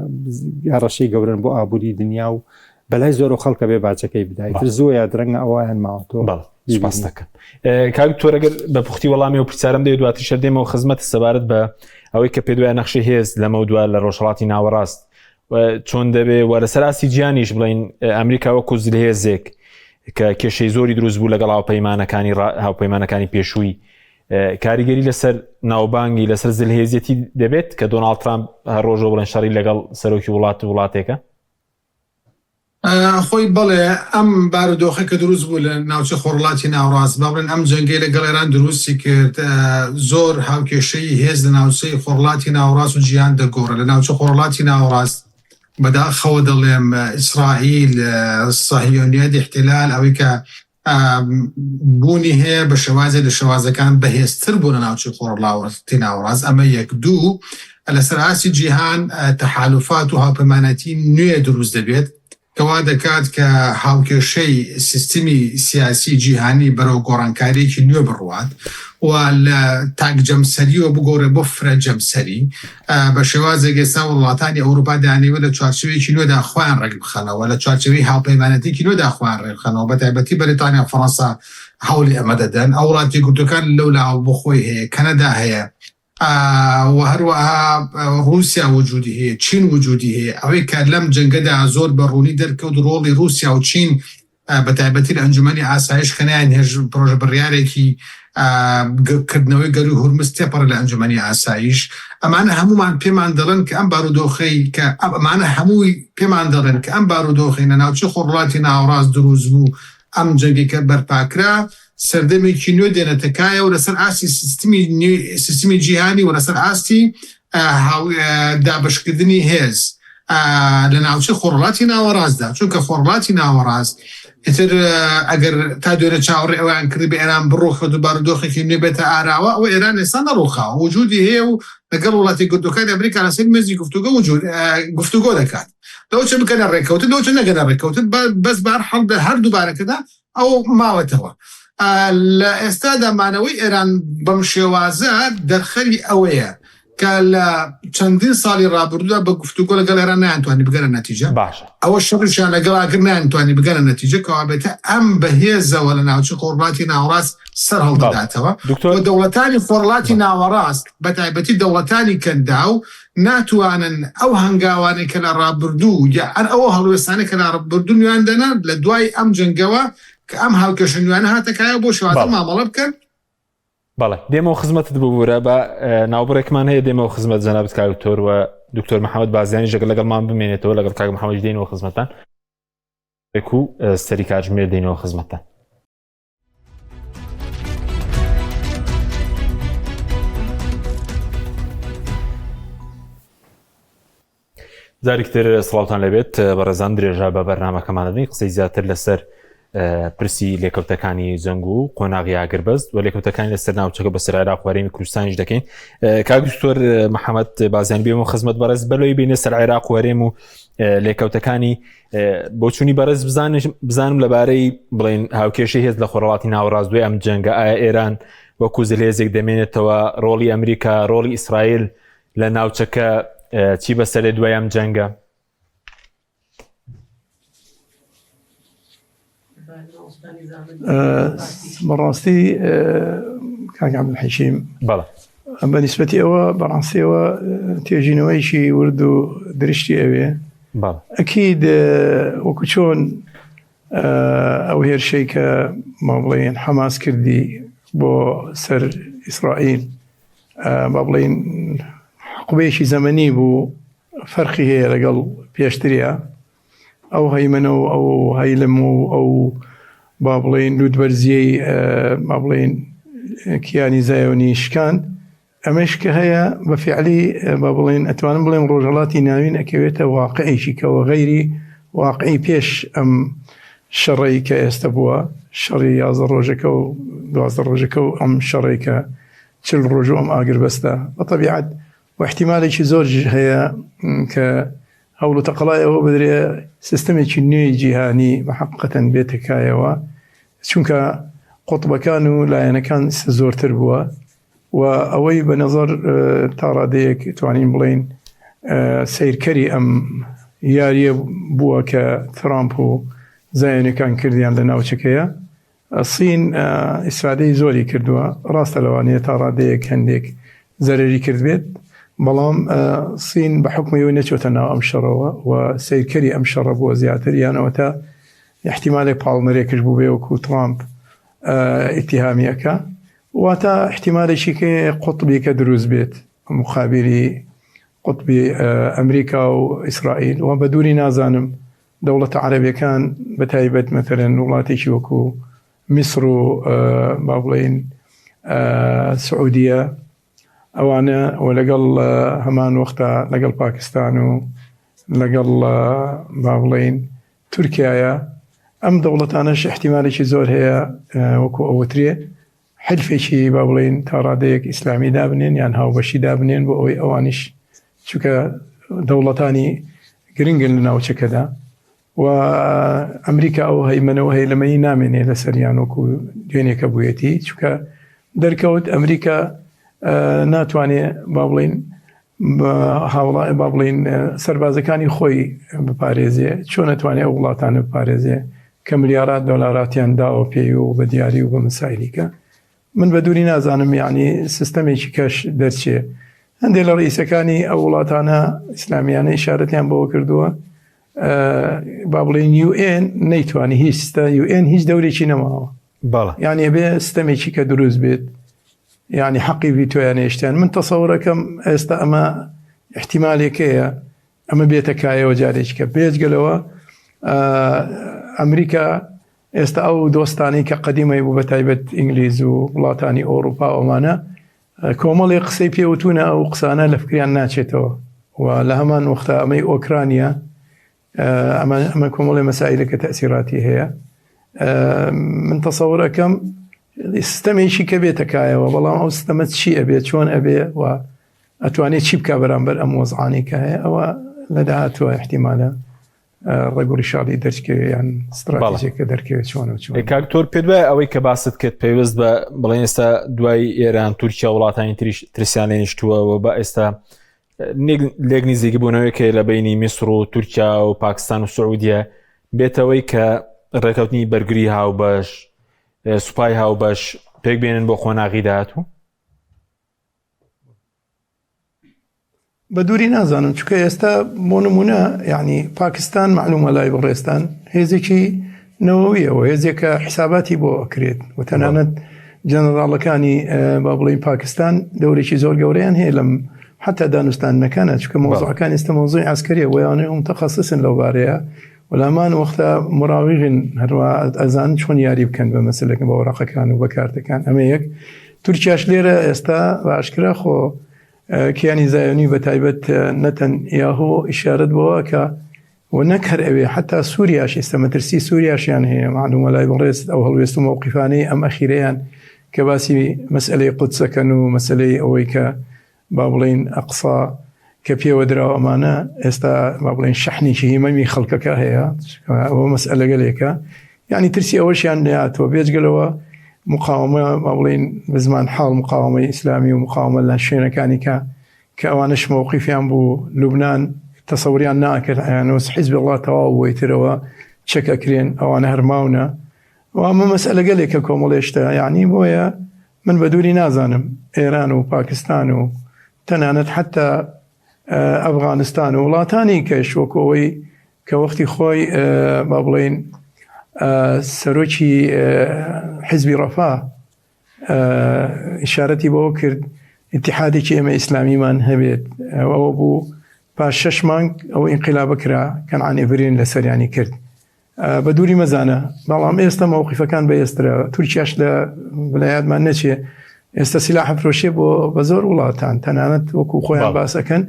هەڕەشەی گەورن بۆ ئابووری دنیا و بەلای زۆر و خەڵکە بێ باجەکەی بدایتر زۆ یا درەنگە ئەویان ماوەتەوە سپاس دەکەم کاک تۆرەگەر بە پوختی وەڵامی و پرسیارم دەوێت دواتر شەردێمەوە خزمەت سەبارەت بە ئەوەی کە پێ دوای نەخشی هێز لەمە دوا لە ڕۆژهڵاتی ناوەڕاست چۆن دەبێ و لەسەر ئاستی جیهانیش بڵین ئەمریکا وەکو زلهێزێک کە کێشەی زۆری دروست بوو لەگەڵ هاوپەیمانەکانی هاوپەیمانەکانی پێشووی کاریگەری لەسەر ناوبانگی لەسەر زلهێزیەتی دەبێت کە دۆناڵد ترامپ هەر ڕۆژە بڵێن شەڕی لەگەڵ سەرۆکی وڵات و وڵاتێکە خۆی بەڵێ ئەم بارودۆخە کە دروست بوو لە ناوچە خۆڕڵاتی ناوڕاست با بڵێن ئەم جەنگەی لەگەڵ ئێران دروستی کرد زۆر هاوکێشەی هێز لە ناوچەی خۆڕڵاتی ناوەڕاست و جیهان دەگۆڕێت لە ناوچە خۆڕڵاتی ناوەڕاست بەداخەوە دەڵێم ئیسرائیل سەهیۆنیەت احتلال ئەوەی کە. بوونی هەیە بە شێوازێ لە شێوازەکان بەهێزتر بوو لە ناوچەی خۆڕڵاوەتی ناوەڕاست ئەمە یەک دوو لەسەر ئاستی جیهان تەحالفات و هاوپەیمانەتی نوێ دروست دەبێت کەوا دەکات کە هاوکێشەی سیستمی سیاسی جیهانی بەرەو گۆڕانکارییەکی نوێ بڕوات و لە تاک جەمسەریەوە بگۆڕێ بۆ فرە جەمسەری بە شێوازێک ئێستا وڵاتانی ئەوروپا دەیانەوێت لە چوارچێوەیەکی نوێدا خۆیان ڕێکبخەنەوە، لە چوارچێوەی هاوپەیمانێتییەکی نوێدا خۆیان ڕێکبخەنەوە، بە تایبەتی بەریتانیا و فەرەنسا هەوڵی ئەمە دەدەن، ئەو وڵاتە یەکگرتووەکان لەو لاوە بۆ خۆی هەیە، کەنەدا هەیە و هەروەها ڕووسیا وجودی هەیە، چین وجودی هەیە، ئەوەی کە لەم جەنگەدا زۆر بە ڕوونی دەرکەوت ڕۆڵی ڕووسیا و چین بە تایبەتی لە ئەنجومەنی ئاسایش کە نایانهێشت پرۆژە بڕیارێکی کردنەوەی گەروی هورمز تێپەڕێت لە ئەنجومەنی ئاسایش ئەمانە هەمومان پێمان دەڵێن کە ئەم بارودۆخەی کە ئەمانە هەمووی پێمان دەڵێن کە ئەم بارودۆخەی لە ناوچەی خۆرهەڵاتی ناوەڕاست دروست بوو ئەم جەنگەی کە بەرپاکرا سەردەمێکی نوێ دێنێتە کایە و لەسەر ئاستی سیستمی سیستمی جیهانی و لەسەر ئاستی دابەشکردنی هێز لە ناوچەی خۆڕڵاتی ناوەڕاستدا چونکە خۆڕڵاتی ناوەڕاست ئیتر ئەگەر تا دوێنێ چاوەڕێ ئەویان کرد بە ئێران بڕوخێت و بارودۆخێکی نوێ بێتە ئاراوە ئەوە ئێران ئێستا نەڕوخاوە وجودی هەیە و لەگەڵ وڵاتی گردوەکانی ئەمریکا لەسەر مێزی گفتوگۆ وجود گفتوگۆ دەکات لەوە چ بکەنە ڕێککەوتن لەوە چ نەگەنە ڕێککەوتن بەس بار حەڵ بە هەردوو بارەکەدا ئەو ماوەتەوە. لە ئێستادا مانەوەی ئێران بەم شێوازە دەرخەری ئەوەیە کە لە چەندین ساڵی ڕابردوودا بە گفتوگۆ لەگەڵ ئێران نەیانتوانی بگەنە نەتیجە. باشە. ئەوە شەڕیشیان لەگەڵا کرد نەیانتوانی بگەنە نەتیجە، کەوابێتە ئەم بەهێزەوە لە ناوچەی خۆرهەڵاتی ناوەڕاست سەر هەڵدەداتەوە دکتۆر و دەوڵەتانی خۆرهەڵاتی ناوەڕاست بەتایبەتی دەوڵەتانی کەنداو ناتوانن ئەو هەنگاوانەی کە لە ڕابردوو یا هەر ئەو هەڵوێستانەی کە لە ڕابردوو نوێیان دەنا لە دوای ئەم جەنگەوە کە ئەم هاوکێشە نوێیانە هاتە کایەوە بۆ شێوازە مامەڵە بکەن. بەڵێ دێمەوە خزمەتت ببوورە بە ناوبڕێکمان هەیە دێمەوە خزمەت جەنابت کاک دکتۆر و دکتۆر محەممەد بازیانی ژەگە لەگەڵمان بمێنێتەوە لەگەڵ کاک محەممەد دێنەوە خزمەتان و سەری کاتژمێر دێنەوە خزمەتان. جارێکتر سڵاوتان لەبێت بەڕێزان درێژە بە بەرنمەکەمان دەدەین قسەی زیاتر لەسەر پرسی لێکەوتەکانی جەنگ و قۆناغی ئاگربەست و لێکەوتەکانی لەسەر ناوچەکە بەسەر عێراق و هەرێمی کوردستانیش دەکەین کاک دکتۆر محەممەد بازیان بێمە خزمەت بەڕێز بەلۆی بینە سەر عێراق و هەرێم و لێکەوتەکانی بۆچوونی بەڕێز بزانم لەبارەی بڵێن هاوکێشەی هێز لە خۆڕڵاتی ناوەڕاست دوای ئەم جەنگە ئایا ئێران وەکو زلهێزێک دەمێنێتەوە ڕۆڵی ئەمریکا ڕۆڵی ئیسرائیل لە ناوچەکە چی بەسەرێ دوای ئەم جەنگە؟ بەڕاستی کاک عەبدولحەکیم بەڵێ بە نیسبەتی ئەوە بەڕاستیەوە تێژینەوەیەکی ورد و درشتی ئەوێ ئەکید وەکو چۆن ئەو هێرشەی کە ما بڵێن حەماس کردی بۆ سەر ئیسرائیل با بڵێن حقوبەیەکی زەمەنی بوو فەرقی هەیە لەگەڵ پێشتریا ئەو هەیمەنە و ئەو هەیلم و ئەو با بڵێین لووتبەرزیەی با بڵێین کیانی زایۆنی شکاند ئەمەش کە هەیە بە فعلی با بڵێن ئەتوانم بڵێم ڕۆژهەڵاتی ناوین ئەکەوێتە واقعێکی کەەوە غەیری واقعی پێش ئەم شەڕەی کە ئێستا بووە شەڕی یازە ڕۆژەکە و دوازدە ڕۆژەکە و ئەم شەڕێک کە چل ڕۆژ و ئەم ئاگربەستە بە تەبیعەت و احتیمالێکی زۆر هەیە کە هەوڵ و تەقەلای ئەوە بدرێ سیستەمێکی نوێی جیهانی بە حەقیقەتەن بێتە کایەوە، چونکە قوتبەکان و لایەنەکان زۆرتر بووە و ئەوەی بە نەزەر تا ڕادەیەک توانین بڵێین سەیرکەری ئەم یارییە بووە کە ترامپ و زایۆنیەکان کردیان لە ناوچەکەیە. سین ئیسفادەی زۆری کردووە، ڕاستە لەوانەیە تا ڕادەیەک هەندێک زەرەری کردبێت، بەڵام سین بە حوکمی ئەوەی نەچۆتە ناو ئەم شەڕەوە و سەیرکەری ئەم شەڕە بووە زیاتر، یان ئەوەتا ئیحتیمالێک پاڵنەرێکش بووبێ وەکو ترامپ ئیتیهامی ئەکا، واتە ئیحتیمالێکی کە قوتبی کە دروست بێت مقابلی قوتبی ئەمریکا و ئیسرائیل و بە دووری نازانم دەوڵەتە عەرەبیەکان بە تایبەت مەتەلەن وڵاتێکی وەکو میسر و با بڵێین سعودیە ئەوانە و لەگەڵ هەمان وەختا لەگەڵ پاکستان و لەگەڵ با بڵێین تورکایە. ئەم دەوڵەتانەش ئیحتیمالێکی زۆر هەیە وەکو ئەوترێ حلفێکی با بڵێین تا ڕادەیەک ئیسلامی دابنێن یان هاوبەشی دابنێن بۆ ئەوەی ئەوانیش چونکە دەوڵەتانی گرنگن لە ناوچەکەدا و ئەمریکا ئەو هەیمەنەوە هەیە لەمەی نامێنێ لەسەریان وەکو دوێنێکە بوویەتی چونکە دەرکەوت ئەمریکا ناتوانێ با بڵین هاوڵا با بڵین سەربازەکانی خۆی بپارێزێ چۆن نەتوانێت ئەو وڵاتانە بپارێزێ کە ملیارات دۆلاراتیان داوە پێی و بە دیاری و بە مەسایلیکە من بە دووری نازانم یعنی سیستەمێکی کەش دەرچێ هەندێک لە ڕئیسەکانی ئەو وڵاتانە ئیسلامیانە ئیشارەتیان بەوە کردووە با بڵێن یوئێن نەیتوانی هیچ یوئێن هیچ دەورێکی نەماوە بەڵێ یعنی بێ ستەمێکی کە دروست بێت یعنی حەقی ڤیتۆیان هێشتیان من تەسەورەکەم ئێستا ئەمە احتیمالێکەیە ئەمە بێتە کایەوە جارێککە بێجگەلەوە ئەمریکا ئێستا ئەو دۆستانی کە قەدیمەی بوو بە تایبەت ئینگلیز و وڵاتانی ئەوروپا ئەومانە کۆمەڵی قسەی پێوتونە ئەو قسانە لە فکریان ناچێتەوە و لە هەمان وەختا ئەمەی ئۆکرانیا ئەمە ئەمە کۆمەڵی مەسائلە کە تەسیراتی هەیە من تەسەور ئەەکەم سیستەمێکی کە بێتە کایەوە بەڵام ئەو سیستەمە چی ئەبێ چۆن ئەبێ و ئەتوانێت چی بکە بەرامبەر ئەم وەزعانی کە هەیە ئەوە لە داهاتوە احتیمالە ڕێگوڕی شاڵی دەرکەوێ یان استراتیژێکە دەرکەوێت چۆن و چۆن کاکتۆر پێ دوای ئەوەی کە باست کرد پەیوەست بە بڵێن ئێستا دوای ئێران تورکیا وڵاتانی تریش ترسیان لێ نیشتووە و بە ئێستا لێک نزیکی بوونەوەی لە بینی میسر و تورکیا و پاکستان و سعودیە بێتەوەی کە ڕێکەوتنی بەرگری هاوبەش سوپای هاوبەش پێک بێنن بۆ قۆناغی داهاتوو بە دووری نازانم چونکە ئێستا بۆ نمونە یعنی پاکستان معلومە لای بەڕێزتان هێزێکی نەوەویەوە هێزێکە حساباتی بۆ ئەکرێت و تەنانەت جەنەراڵەکانی با بڵین پاکستان دەورێکی زۆر گەورەیان هەیە لەم حتا دانوستاندنەکانە چونکە مۆزعەکان ئێستا مۆزوعی عسکەریە ویانە هم تەخەسسن لەو بارەیە وەلامان وەختە مراویغن هەروە ئەزان چۆن یاری بکەن بە مەسلەکە بە وەرەقەکان و بە کارتەکان ئەمە یەک تورکیاش لێرە ئێستا باشکرا خۆ کیانی زایۆنی بە تایبەت نەتەن یاهۆ ئیشارەت بەوە کە و نەک هەر ئەوێ حتا سووریاش ئێستا مەترسی سووریاشیان هەیە معلومە لای بەڕێز ئەو هەڵوێست و مەوقیفانەی ئەم ئەخیرەیان کە باسی مەسئلەی قودسەکەن و مەسئلەی ئەوەی کە با بڵین ئەقسا کە پێوە دراوە ئەمانە ئێستا با بڵین شەحنێکی هیمەمی خەڵکەکە هەیە ئەوە مەسئلەگەلێکە یعنی ترسی ئەوەشیان لێهاتووە بێجگەلەوە مقاومە با بڵێین بە زمان حاڵ مقاومەی ئیسلامی و مقاومە لە شوێنەکانی کە کە ئەوانش مەوقیفیان بوو لوبناان تەسەوریان ناکرد ئەیانوس حیزب الله تەواو بۆی ترەوە چەک ئەکرێن ئەوانە هەرماونە و ئەمە مەسئلەگەلێکە کۆمەڵێشتە یعنی بۆیە من بە دووری نازانم ئێران و پاکستان و تەنانەت حتا ئەفغانستان و وڵاتانی کەش وەکو ئەوەی کە وەختی خۆی با بڵێین سەرۆکی حزبی ڕەفا ئشارەتی بەوە کرد اتحادێکی ئێمە ئیسلامیمان هەبێت ئەوە بوو پاش شش مانگ ئەو ئینقلابە کرا کەنعان ئێڤرین لەسەریانی کرد بە دووری مەزانە بەڵام ئێستا مەوقیفەکان بەهێزترە تورکیاش لە بلایاتمان نەچێ ئێستا سیلاح فرۆشێ بۆ بە زۆر وڵاتان تەنانەت وەکو خۆیان باسەکەن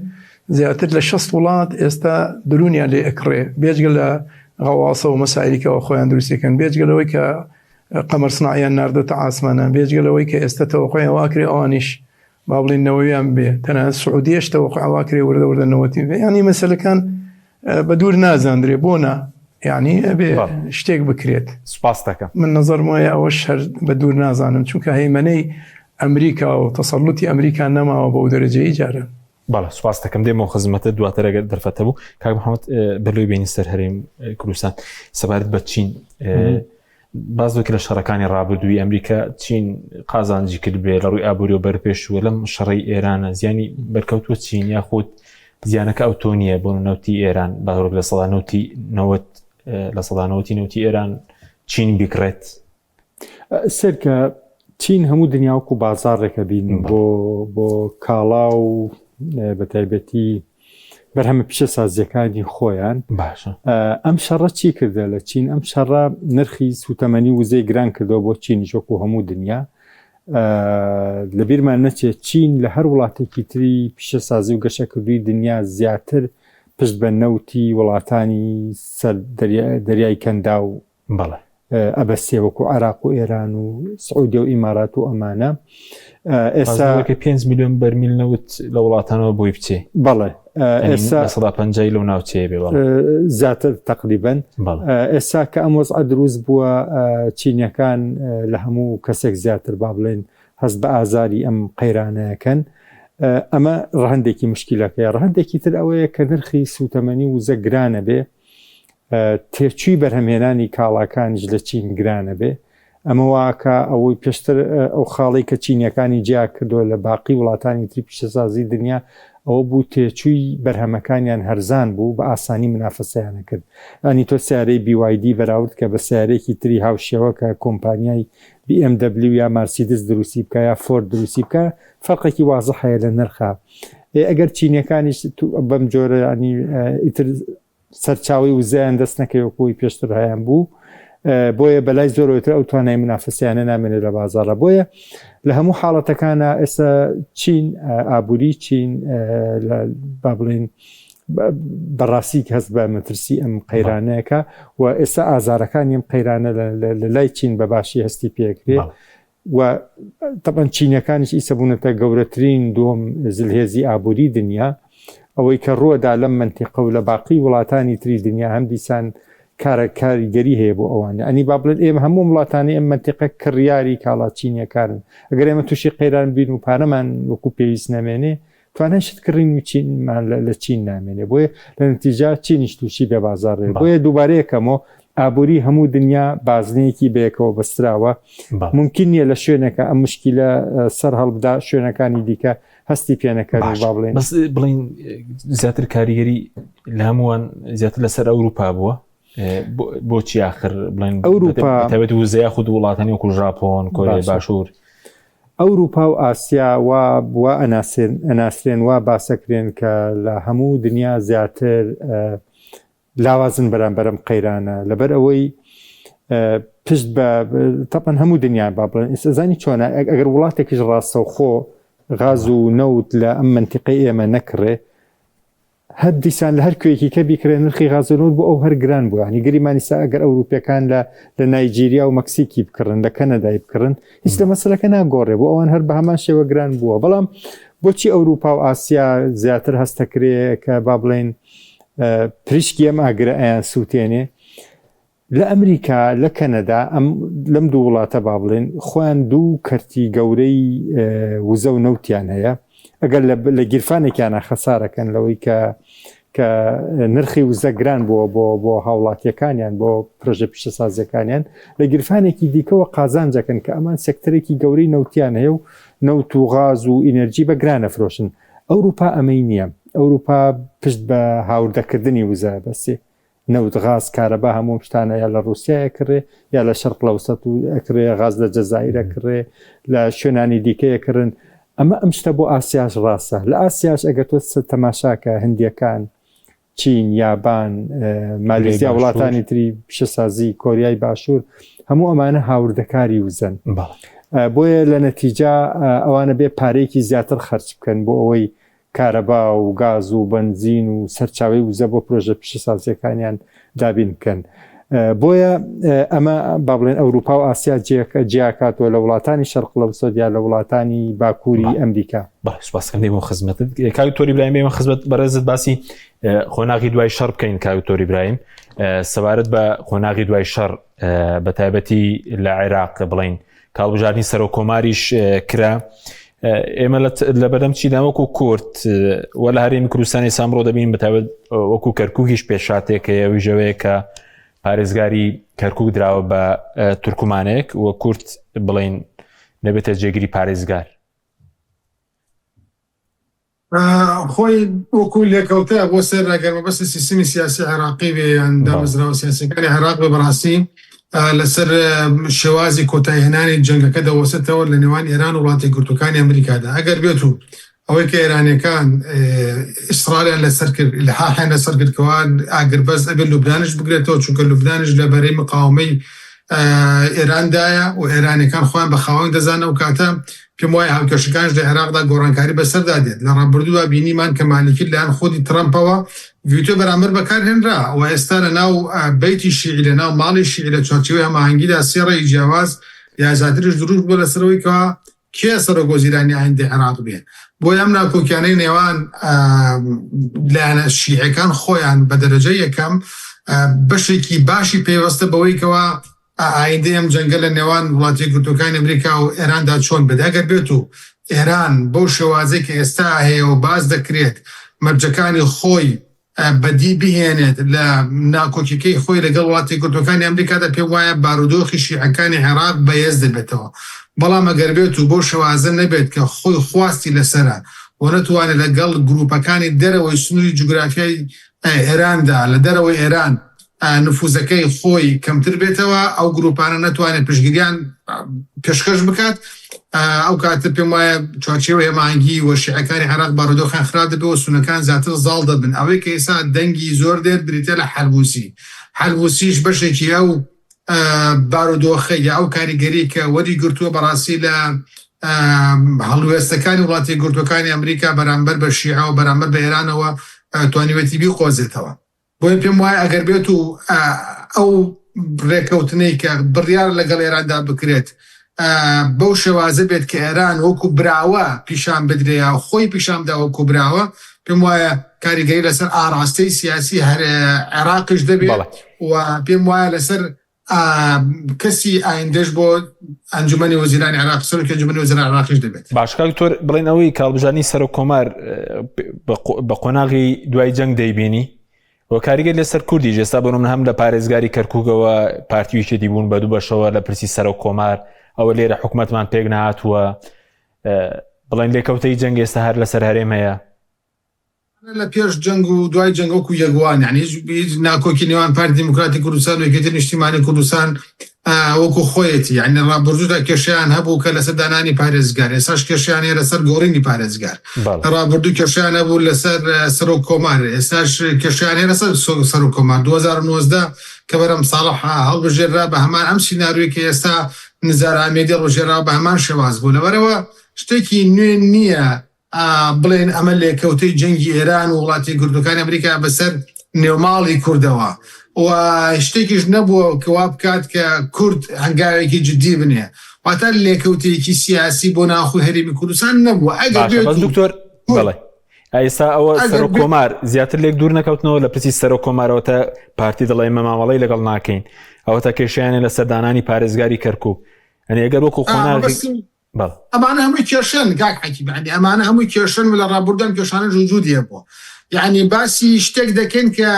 زیاتر لە 6 وڵات ئێستا درونیان لێ ئەکڕێ بێجگە لە غەواصە و مەسایلیکەوە خۆیان دروستەکەن بێجگە لەوەی کە قەمەر سناعیان ناردۆتە ئاسمانە بێجگە لەوەی کە ئێستا تەوەقعیان واکرێ ئەوانیش با بڵین نەوەیان بێ تەنانەت سعودیەش تەوەقع واکرێ وردە وردە نەوەتی بێ ینی مەسەلەکان بە دوور نازاندرێ بۆ نا یعنی ئەبێ شتێک بکرێت سپاس دەکەم من نظرم وایە ئەوەش هەر بە دوور نازانم چونکە هەیمەنەی ئەمریکا و تەسەڵوتی ئەمریکا نەماوە بەو دەرەجەی جاران. بەڵێ سوپاس دەکەم دێمەوە خزمەتە دواتر ئەگەر دەرفەتە بوو کاک محەممەد بەلۆی بێنی سەر هەرێم کوردستان سەبارەت بە چین باز وەک لە شەڕەکانی ڕابردووی ئەمریکا چین قازانجی کرد بێ لە ڕووی ئابووری و بەرپێشووە لەم شەڕی ئێرانە زیانی بەرکەوتووە چین یاخود زیانەکە ئەو تۆ نییە بۆ نەوتی ئێران باڕۆک لە سەدا نەوتی نەوەت لە سەدا نەوتی نەوتی ئێران چین بیکڕێت سەرکە چین هەموو دنیاوەکو بازاڕێکە بین بۆ بۆ کاڵا و بە تایبەتی بەرهەمە پیشەسازیەکانی خۆیان باشە ئەم شەڕە چی کردە لە چین ئەم شەڕە نرخی سوتەمەنی وزەی گران کردەوە بۆ چینیش وەکو هەموو دنیا لەبیرمان نەچێت چین لە هەر وڵاتێکی تری پیشەسازی و گەشەکردووی دنیا زیاتر پشت بە نەوتی وڵاتانی سەر دەریای کەنداو. بەڵێ. ئەبەستێ وەکو عێراق و ئێران و سعودیە و ئیمارات و ئەمانە ئێستا 5 میلیۆن بەرمیل نەوت لە وڵاتانەوە بۆی بچێ بەڵێ ئێستا سەدا پەنجای لەو ناوچەیە بێ زیاتر تقریبن ئێستا کە ئەم وەزعە دروست بووە چینیەکان لە هەموو کەسێک زیاتر با بڵێن هەست بە ئازاری ئەم قەیرانەکەن ئەمە ڕەهندێکی مشکلەکەی ڕەهندێکی تر ئەوەیە کە نرخی سوتەمەنی وزە گرانە بێ تێچووی بەرهەمهێنانی کاڵاکانیش لە چین گرانە بێ ئەمە واکە ئەوەی پێشتر ئەو خاڵی کە چینیەکانی جیا کردووە لە باقی وڵاتانی تری پیشەسازی دنیا ئەوە بوو تێچووی بەرهەمەکانیان هەرزان بوو بە ئاسانی منافەسەیانە کرد ئەنی تۆ سیارەی BYD بەراورد کە بە سیارێکی تری هاوشێوە کە کۆمپانیای BMW یا مارسیدس دروستی بکە یا فۆرد دروستی بکە فەرقێکی وازح هەیە لە نرخا ئەگەر چینیەکانیش بەم جۆرە ینی ئیتر سەرچاوەی وزەیان دەست نەکەوێت وەکو ئەوەی پێشتر هەیان بوو بۆیە بەلای زۆرەوەتر ئەو توانای منافسیانە نامێنێت لە بازاڕە بۆیە لە هەموو حاڵەتەکانە ئێستا چین ئابووری چین با بڵێن بەڕاستی هەست بە مەترسی ئەم قەیرانەیەکە و ئێستا ئازارەکانی ئەم قەیرانە لە لای چین بە باشی هەستی پێکرێ و تەبەن چینەکانیش ئیسە بوونەتە گەورەترین دووەم زلهێزی ئابووری دنیا ئەوەی کە ڕووەدا لەم مەنتیقە و لە باقی وڵاتانی تری دنیا هەم دیسان کارە کاریگەری هەیە بۆ ئەوان ئەنی با بڵێن ئێمە هەموو وڵاتانی ئەم مەنتیقە کڕیاری کاڵا چینیەکانن ئەگەر ئێمە تووشی قەیران بین و پارەمان وەکو پێویست نەمێنێ توانای شت کڕین و چینمان لە چین نامێنێ بۆیە لە نەتیجا چینیش تووشی بێ بازاڕێ بۆیە دووبارەیەکەمەوە ئابووری هەموو دنیا بازنەیەکی بەیەکەوە بەستراوە ممکن نییە لە شوێنێکە ئەم مشکلە سەر هەڵبدا شوێنەکانی دیکە هەستی پێنەکەن با بڵێن بەس بڵین زیاتر کاریگەری لە هەمووان زیاتر لەسەر ئەوروپا بووە بۆچی آخر بڵێن ئەوروپا تایبەت وزەیە خود وڵاتانی وەکو ژاپۆن کۆریای باشوور ئەوروپا و ئاسیا وا وا ئەناسێن ئەناسرێن وا باسەکرێن کە لە هەموو دنیا زیاتر لاوازن بەرامبەر ئەم قەیرانە لەبەر ئەوەی پشت بە تەپەن هەموو دنیا با بڵێن ئێستا زانی چۆنە ئەگەر وڵاتێکیش ڕاستەوخۆ غاز و نەوت لە ئەم منتیقەی ئێمە نەکڕێ هەر دیسان لە هەر کوێیەکی کە بیکرێ نرخی غاز و نەوت بۆ ئەو هەر گران بوو یانی گریمانی سا ئەگەر ئەوروپیەکان لە لە نایجیریا و مەکسیکی بکڕن لە کەنەدای بکڕن هیچ لە مەسەلەکە ناگۆڕێ بۆ ئەوان هەر بە هەمان شێوە گران بووە بەڵام بۆچی ئەوروپا و ئاسیا زیاتر هەستەکرێ کە با بڵێن پریشکی ئەم ئاگرە ئەیان سووتێنێ لە ئەمریکا، لە کەنەدا، ئەم لەم دوو وڵاتە با بڵێن خۆیان دوو کەرتی گەورەی وزە و نەوتیان هەیە ئەگەر لە گیرفانێکیانە خەسارەکەن لەوەی کە کە نرخی وزە گران بووە بۆ بۆ هاوڵاتیەکانیان بۆ پرۆژە پیشەسازیەکانیان لە گیرفانێکی دیکەوە قازانجەکەن کە ئەمان سێکتەرێکی گەورەی نەوتیان هەیە و نەوت و غاز و ئینەرجی بە گرانە فرۆشن ئەوروپا ئەمەی نییە ئەوروپا پشت بە هاوردەکردنی وزە بەسێ نەوت غاز کارەبا هەموو ئەم شتانە یا لە ڕوسیا ئەکڕێ یا لە شەرق لەوسەت و ئەکڕێ غاز لە جەزائیر ئەکڕێ لە شوێنانی دیکە ئەکڕن ئەمە ئەم شتە بۆ ئاسیاش ڕاستە لە ئاسیاش ئەگەر تۆ تەماشاکە هندیەکان چین یابان مالیزیا وڵاتانی تری پیشەسازی کۆریای باشوور هەموو ئەمانە هاوردەکاری وزەن بۆیە لە نەتیجا ئەوانە بێ پارەیەکی زیاتر خەرج بکەن بۆ ئەوەی کارەبا و گاز و بەنزین و سەرچاوەی وزە بۆ پرۆژە پیشەسازییەکانیان دابین بکەن. بۆیە ئەمە با بڵێن ئەوروپا و ئاسیا جیاکاتەوە لە وڵاتانی شەرق لەوسەد یا لە وڵاتانی باکووری ئەمریکا. بەڵێ سوپاس کردی بۆ خزمەتت کاک دکتۆر ئیبراهیم ئێمە خزمەت بەڕێزت باسی قۆناغی دوای شەڕ بکەین کاک دکتۆر ئیبراهیم سەبارەت بە قۆناغی دوای شەڕ بە تایبەتی لە عێراق بڵین کاڵبژاردنی سەرۆک کۆماریش کرا ئێمە لە بەدەم چیدا وەکو کورت وە لە هەرێمی کوردستانی سامڕۆ دەبین بەتابەت وەکو کەرکووکیش پێشاتێک هەیە ویژەوەیە کە پارێزگاری کەرکک دراوە بە تورکمانێک و کورت بڵین نەبێتە جێگری پارێزگار خۆی وەکو لێکەوتە بۆ سەر ئەگەر مەبەستی سیستمی سیاسی عێراقی بێ یان دامەزراوە سیاسەکانی عێراق بێ بەڕاستی لەسەر شێوازی کۆتایهێنانی جەنگەکە دەوەستێتەوە لە نێوان ئێران و وڵاتە یەکگرتووەکانی ئەمریکادا ئەگەر بێت و ئەوەی کە ئێرانیەکان ئیسراریان لەسەر کرد ئیلحاحیان لەسەر کرد کەوا ئاگربەست ئەبێت لوبنانیش بگرێتەوە چونکە لوبنانیش لە بەرەی مقاومەی. ئێراندایە و ئێرانەکان خۆیان بە خاوەن دەزانن ئەو کاتە پێم وایە هاوکێشەکانش لە عێراقدا گۆڕانکاری بەسەردا دێت لە ڕابردوودا بینیمان کە مالیکی لەلایەن خودی ترەمپەوە ڤیتۆ بەرامبەر بەکارهێنرا و ئێستا لە ناو بەیتی شیعی لە ناو ماڵی شیعی لە چوارچێوەی هەماهەنگیدا سێ ڕێی جیاواز یا زیاتریش دروست بووە لەسەر ئەوەی کەوا کێ سەرۆک وەزیرانی ئایندەی عێراق بێ. بۆیە ئەم ناکۆکیانەی نێوان لایەنە شیعەکان خۆیان بە دەرەجەی یەکەم بەشێکی باشی پەیوەستە بەوەی کەوا ئایندەی ئەم جەنگە لە نێوان وڵاتە یەکگرتووەکانی ئەمریکا و ئێراندا چۆن بێت. ئەگەر بێت و ئێران بەو شێوازەی کە ئێستا هەیە و باس دەکرێت مەرجەکانی خۆی بەدی بهێنێت لە ناکۆکیەکەی خۆی لەگەڵ وڵاتە یەکگرتووەکانی ئەمریکادا پێم وایە بارودۆخی شیعەکانی عێراق بەهێز دەبێتەوە بەڵام ئەگەر بێت و بەو شێوازە نەبێت کە خۆی خواستی لەسەرە و نەتوانێت لەگەڵ گروپەکانی دەرەوەی سنووری جوگرافیای ئێراندا لە دەرەوەی ئێران نفوزەکەی خۆی کەمتر بێتەوە ئەو گروپانە نەتوانێت پشتگیریان پێشکەش بکات ئەو کاتە پێم وایە چوارچێوەی هەماهەنگی و شیعەکانی عێراق بارودۆخیان خراپ دەبێت و سوننەکان زیاتر زاڵ دەبن ئەوەی کە ئێستا دەنگی زۆر دێت بریتیە لە حەلبوسی حەلبوسیش بەشێکی ئەو بارودۆخە یا ئەو کاریگەری کە وەری گرتووە بەڕاستی لە هەڵوێستەکانی وڵاتی یەکگرتووەکانی ئەمریکا بەرامبەر بە شیعە و بەرامبەر بە ئێرانەوە توانیوێتی بیقۆزێتەوە. بۆیە پێم وایە ئەگەر بێت و ئەو ڕێکەوتنەی کە بڕیار لەگەڵ ئێراندا بکرێت بەو شێوازە بێت کە ئێران وەکو براوە پیشان بدرێ یا خۆی پیشان بدا وەکو براوە پێم وایە کاریگەری لەسەر ئاراستەی سیاسی هەر عێراقیش دەبێت و پێم وایە لەسەر کەسی ئایندەش بۆ ئەنجومەنی وەزیرانی عێراق سەرۆکی ئەنجومەنی وەزیران عێراقیش دەبێت. باش کاک دکتۆر بڵێن ئەوەی کە هەڵبژاردنی سەرۆک کۆمار بە قۆناغی دوای جەنگ دەیبینی و کاریگەر لەسەر کوردی ئێستا بۆ من هەم لە پارێزگاری کەرکووکەوە پارتی یەکێتی بوون بە دوو بەشەوە لە پرسی سەرۆک کۆمار ئەوە لێرە حکوومەتمان پێک نهاتووە بڵێن لێکەوتەی جەنگ ئێستا هەر لەسەر هەرێم هەیە لە پێش جەنگ و دوای جەنگ وەکو یەک وان یعنی هیچ ناکۆکی نێوان پارتی دیموکراتی کوردستان و یەکێتی نیشتیمانی کوردستان وەکو خۆیەتی یعنی ڕابردوودا کێشیان هەبوو کە لەسەر دانانی پارێزگار ئێساش کێشیان هەیە لەسەر گۆڕینی پارێزگار ڕابردوو کێشیان هەبوو لەسەر سەرۆک کۆمار ئێستاش کێشیان هەیە لەسەر سەرۆک کۆمار 2019 کە بەرەم ساڵح هەڵبژێرا بە هەمان ئەم سیناریۆی کە ئێستا نزار ئامێدی هەڵبژێرا بە هەمان شێواز بوو لەبەرەوە شتێکی نوێ نییە بڵێن ئەمە لێکەوتەی جەنگی ئێران و وڵاتی یەکگرتووەکانی ئەمریکا بەسەر نێوماڵی کوردەوە و شتێکیش نەبووە کە وا بکات کە کورد هەنگاوێکی جددی بنێ واتە لێکەوتەیەکی سیاسی بۆ ناوخۆی هەرێمی کوردستان نەبووە ئەگەر بێت دکتۆر بەڵێ ئێستا ئەوە سەرۆک کۆمار زیاتر لێک دوور نەکەوتنەوە لە پرسی سەرۆک کۆمارەوە تا پارتی دەڵێ ئێمە مامەڵەی لەگەڵ ناکەین ئەوە تا کێشیانە لە سەردانانی پارێزگاری کەرکک ئەنی ئەگەر وەکو قۆناغی بەڵێ. ئەمانە هەمووی کێشەن کاک حەکیم یانی ئەمانە هەمووی کێشەن و لە ڕابوردوو ئەم کێشانەش وجودی هەبووە یانی باسی شتێک دەکەین کە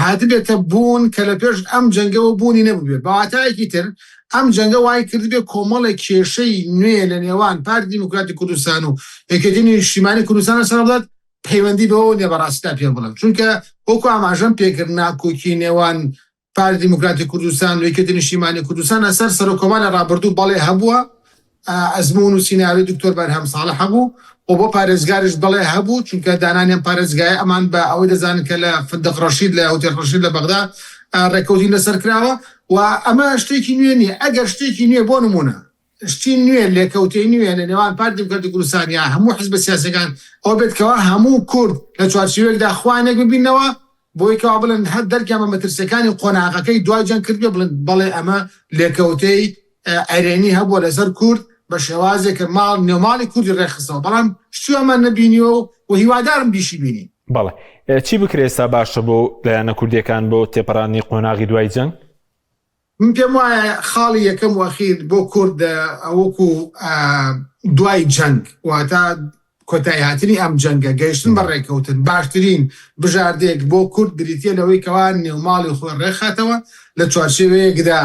هاتبێتە بوون کە لە پێش ئەم جەنگەوە بوونی نەبووبێت بە واتایەکی تر ئەم جەنگە وای کردبێت کۆمەڵێک کێشەی نوێ لە نێوان پارتی دیموکراتی کوردستان و یەکێتی نیشتیمانی کوردستان سەرهەڵدات پەیوەندی بەوەوە نییە بەڕاستیدا پێ بڵێم چونکە وەکو ئاماژەم پێکرد ناکۆکی نێوان پارتی دیموکراتی کوردستان و یەکێتی نیشتیمانی کوردستان لەسەر سەرۆککۆمار لە ڕابردوو بەڵێ هەبووە، ئەزموون و سیناریۆی دکتۆر بەرهەم ساڵح هەبوو و بۆ پارێزگاریش بەڵێ هەبوو، چونکە دانانی ئەم پارێزگایە ئەمان بە ئەوەی دەزانن کە لە فندق ڕەشید لە هوتێل ڕەشید لە بەغدا ڕێککەوتنی لەسەر کراوە و ئەمە شتێکی نوێ نییە، ئەگەر شتێکی نوێ بۆ نموونە شتی نوێ لێکەوتەی نوێ لە نێوان پارتی دیموکراتی کوردستان یا هەموو حزبە سیاسیەکان ئەوە بێت کەوا هەموو کورد لە چوارچێوەیەکدا خۆیان یەک ببیننەوە بۆی کەوا بڵێن هەر دەرکیان بە مەترسیەکانی قۆناغەکەی دوای جەنگ کردبێ بڵێن بەڵێ ئەمە لێکەوتەی ئەرێنی هەبووە لەسەر کورد بە شێوازێک کە ماڵ نێوماڵی کوردی ڕێکخستەوە بەڵام شتی وامان نەبینیوە و هیوادارم بیشی بینین. بەڵێ چی بکرێ ئێستا باشە بۆ لایەنە کوردیەکان بۆ تێپەڕاندنی قۆناغی دوای جەنگ؟ من پێم وایە خاڵی یەکەم و ئەخیر بۆ کورد وەکو دوای جەنگ واتە کۆتاییهاتنی ئەم جەنگە گەیشتن بە ڕێککەوتن باشترین بژاردەیەک بۆ کورد بریتییە لەوەی کەوا نێوماڵی خۆی ڕێکخاتەوە لە چوارچێوەیەکدا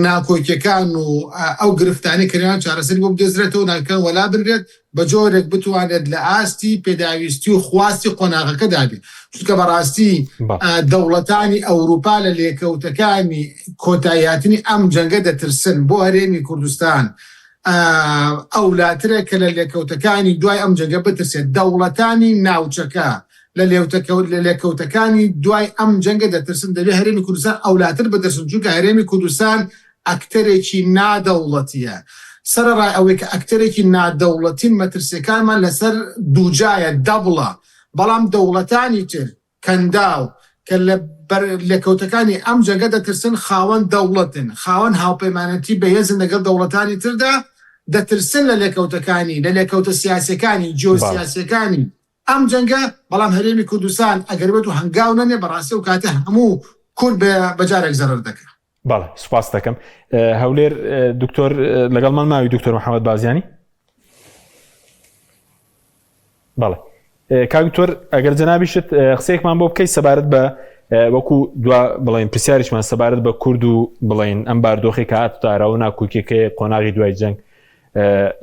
ناکۆکیەکان و ئەو گرفتانەی کە نێوان چارەسەری بۆ بدۆزرێتەوە ناکۆکیەکان وەلا بنرێت بە جۆرێک بتوانێت لە ئاستی پێداویستی و خواستی قۆناغەکەدا بێت، چونکە بەڕاستی دەوڵەتانی ئەوروپا لە لێکەوتەکانی کۆتاییهاتنی ئەم جەنگە دەترسن، بۆ هەرێمی کوردستان ئەولاترە کە لە لێکەوتەکانی دوای ئەم جەنگە بترسێت، دەوڵەتانی ناوچەکە. لە لە لێکەوتەکانی دوای ئەم جەنگە دەترسن، دەبێ هەرێمی کوردستان ئەولاتر بترسن، چونکە هەرێمی کوردستان ئەکتەرێکی نادەوڵەتییە، سەرەڕای ئەوەی کە ئەکتەرێکی نادەوڵەتین مەترسیەکانمان لەسەر دووجایە، دەبڵە، بەڵام دەوڵەتانی تر، کەنداو، کە لە بەر لێکەوتەکانی ئەم جەنگە دەترسن، خاوەن دەوڵەتن، خاوەن هاوپەیمانەتی بەهێزن لەگەڵ دەوڵەتانی تردا، دەترسن لە لێکەوتەکانی، لە لێکەوتە سیاسیەکانی، جیۆسیاسیەکانی ئەم جەنگە، بەڵام هەرێمی کوردستان ئەگەر بێت و هەنگاو نەنێ بەڕاستی ئەو کاتە هەموو کورد بە جارێک زەرەر دەکا. بەڵێ سوپاست دەکەم. هەولێر دکتۆر لەگەڵمان ماوی دکتۆر محەممەد بازیانی؟ بەڵێ کاک دکتۆر ئەگەر جەنابیشت قسەیەکمان بۆ بکەیت سەبارەت بە وەکو دوا بڵێن پرسیاریشمان سەبارەت بە کورد و بڵێن ئەم باردۆخی کە هات تارا و ناکۆکیەکەی قۆناغی دوای جەنگ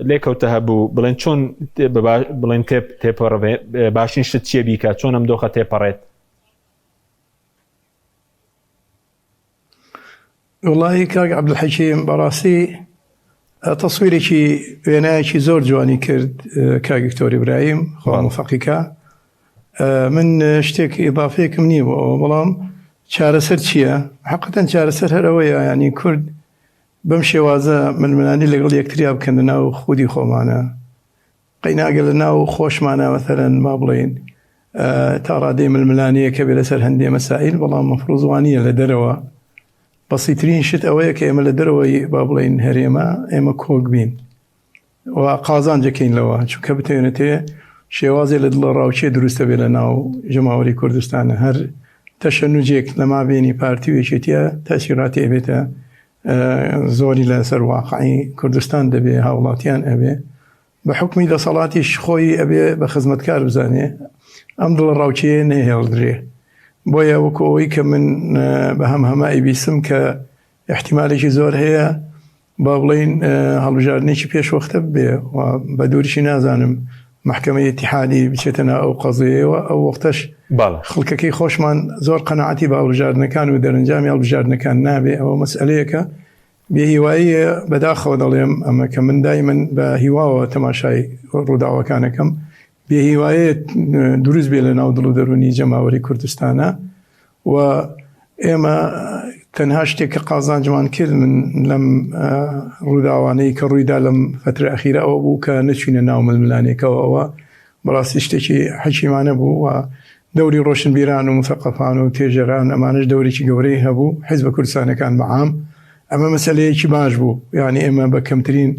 لێکەوتە هەبوو بڵێن چۆن بڵێن تێپەڕ باشترین شت چییە بیکە چۆن ئەم دۆخە تێپەڕێت؟ وڵی کاک عەبدولحەکیم بەڕاستی تەسویرێکی وێنایەکی زۆر جوانی کرد کاک دکتۆر ئیبراهیم خوا موفەقی کا من شتێک ئیضافەیەکم نییە بۆ ئەوە بەڵام چارەسەر چییە؟ حقیقەتەن چارەسەر هەر ئەوەیە یانی کورد بەم شێوازە ململانی لەگەڵ یەکتریا بکەن لە ناو خودی خۆمانە قەیناگە لە ناو خۆشمانە مەسەلەن با بڵێین تا ڕادەی ململانێیەک هەبێ لەسەر هەندێ مەسائیل بەڵام مەفروز وانییە لە دەرەوە بەسیترین شت ئەوەیە کە ئێمە لە دەرەوەی با بڵێین هەرێمە ئێمە کۆک بین و قازانجەکەین لەوە چونکە بتوێنێتێ شێوازێ لە دڵە ڕاوچێ دروستە بێ لە ناو جەماوەری کوردستانە هەر تەشەنوجێک لە مابێنی پارتی و یەکێتیە تەسیراتی ئەبێتە زۆری لەسەر واقعی کوردستان دەبێ هاوڵاتیان ئەبێ بە حوکمی دەسەڵاتیش خۆی ئەبێ بە خزمەتکار بزانێ ئەم دڵە ڕاوکێیە نەهێڵدرێ بۆیە وەکو ئەوەی کە من بە هەم هەمە ئەیبیسم کە احتیمالێکی زۆر هەیە با بڵین هەڵبژاردنێکی پێش وەختە بێ و بە دووریشی نازانم محکمەی اتحادی بچێتە ناو ئەو قەزیەوە ئەو وەختەش خەڵکەکەی خۆشمان زۆر قەناعەتی بە هەڵبژاردنەکان و دەرەنجامی هەڵبژاردنەکان نابێ ئەوە مەسئلەیەکە بێهیواییە بەداخەوە دەڵێم ئەمە کە من دایمەن بە هیواوە تەماشای ڕووداوەکانەکەم بێهیوایە دروست بێ لە ناو دڵ و دەروونی جەماوەری کوردستانە و ئێمە تەنها شتێک کە قازانجمان کرد من لەم ڕووداوانەی کە ڕوویدا لەم فترە ئەخیرە ئەوە بوو کە نەچوینە ناو ململانێکەوە ئەوە بەڕاستی شتێکی حەکیمانە بوو و دەوری ڕۆشنبیران و مثەقەفان و توێژەران ئەمانەش دەورێکی گەورەی هەبوو حیزبە کوردستانەکان بە عام ئەمە مەسەلەیەکی باش بوو یعنی ئێمە بە کەمترین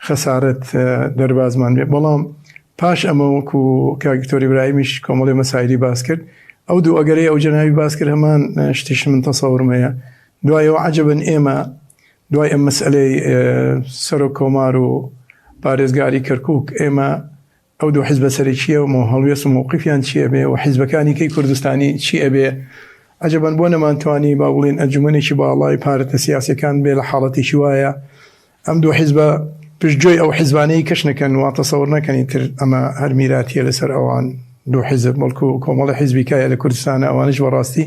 خەسارەت دەربازمان بێ بەڵام پاش ئەمە وەکو کاک دکتۆر ئیبراهیمیش کۆمەڵی مەسایلی باس کرد ئەو دوو ئەگەرەی ئەو جەنابی باس کرد هەمان شتیش من تەسەورم هەیە دوایەوە عەجەبن ئێمە دوای ئەم مەسئلەی سەرۆک کۆمار و پارێزگاری کەرکک ئێمە ئەو دوو حزبە سەرەکییە و هەڵوێست و مەوقفیان چی ئەبێ و حزبەکانی کەی کوردستانی چی ئەبێ عەجەبەن بۆ نەمانتوانی با بڵێن ئەنجومەنێکی باڵای پارتە سیاسیەکان بێ لە حاڵەتێکی وایە ئەم دوو حزبە پشتگوێی ئەو حزبانەی کەش نەکەن وا تەسەور نەکەن ئیتر ئەمە هەر میراتیە لەسەر ئەوان دوو حزب بەڵکو کۆمەڵی حزبی کایە لە کوردستانە ئەوانیش بەڕاستی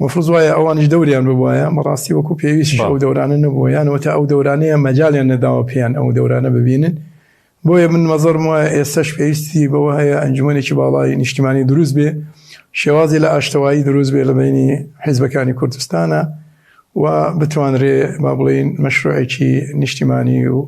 مفروض وایە ئەوانیش دەوریان ببوایە بەڕاستی وەکو پێویستیش ئەو دەورانە نەبووە یان وەتا ئەو دەورانەیە مەجالیان نەداوە پێیان ئەو دەورانە ببینن بۆیە من مەزەرم وایە ئێستەش پێویستی بەوە هەیە ئەنجومەنێکی باڵای نیشتیمانی دروست بێ، شێوازی لە ئاشتەوایی دروست بێ لە بەینی حیزبەکانی کوردستانە و بتوانرێ با بڵێین مەشروعێکی نیشتیمانی و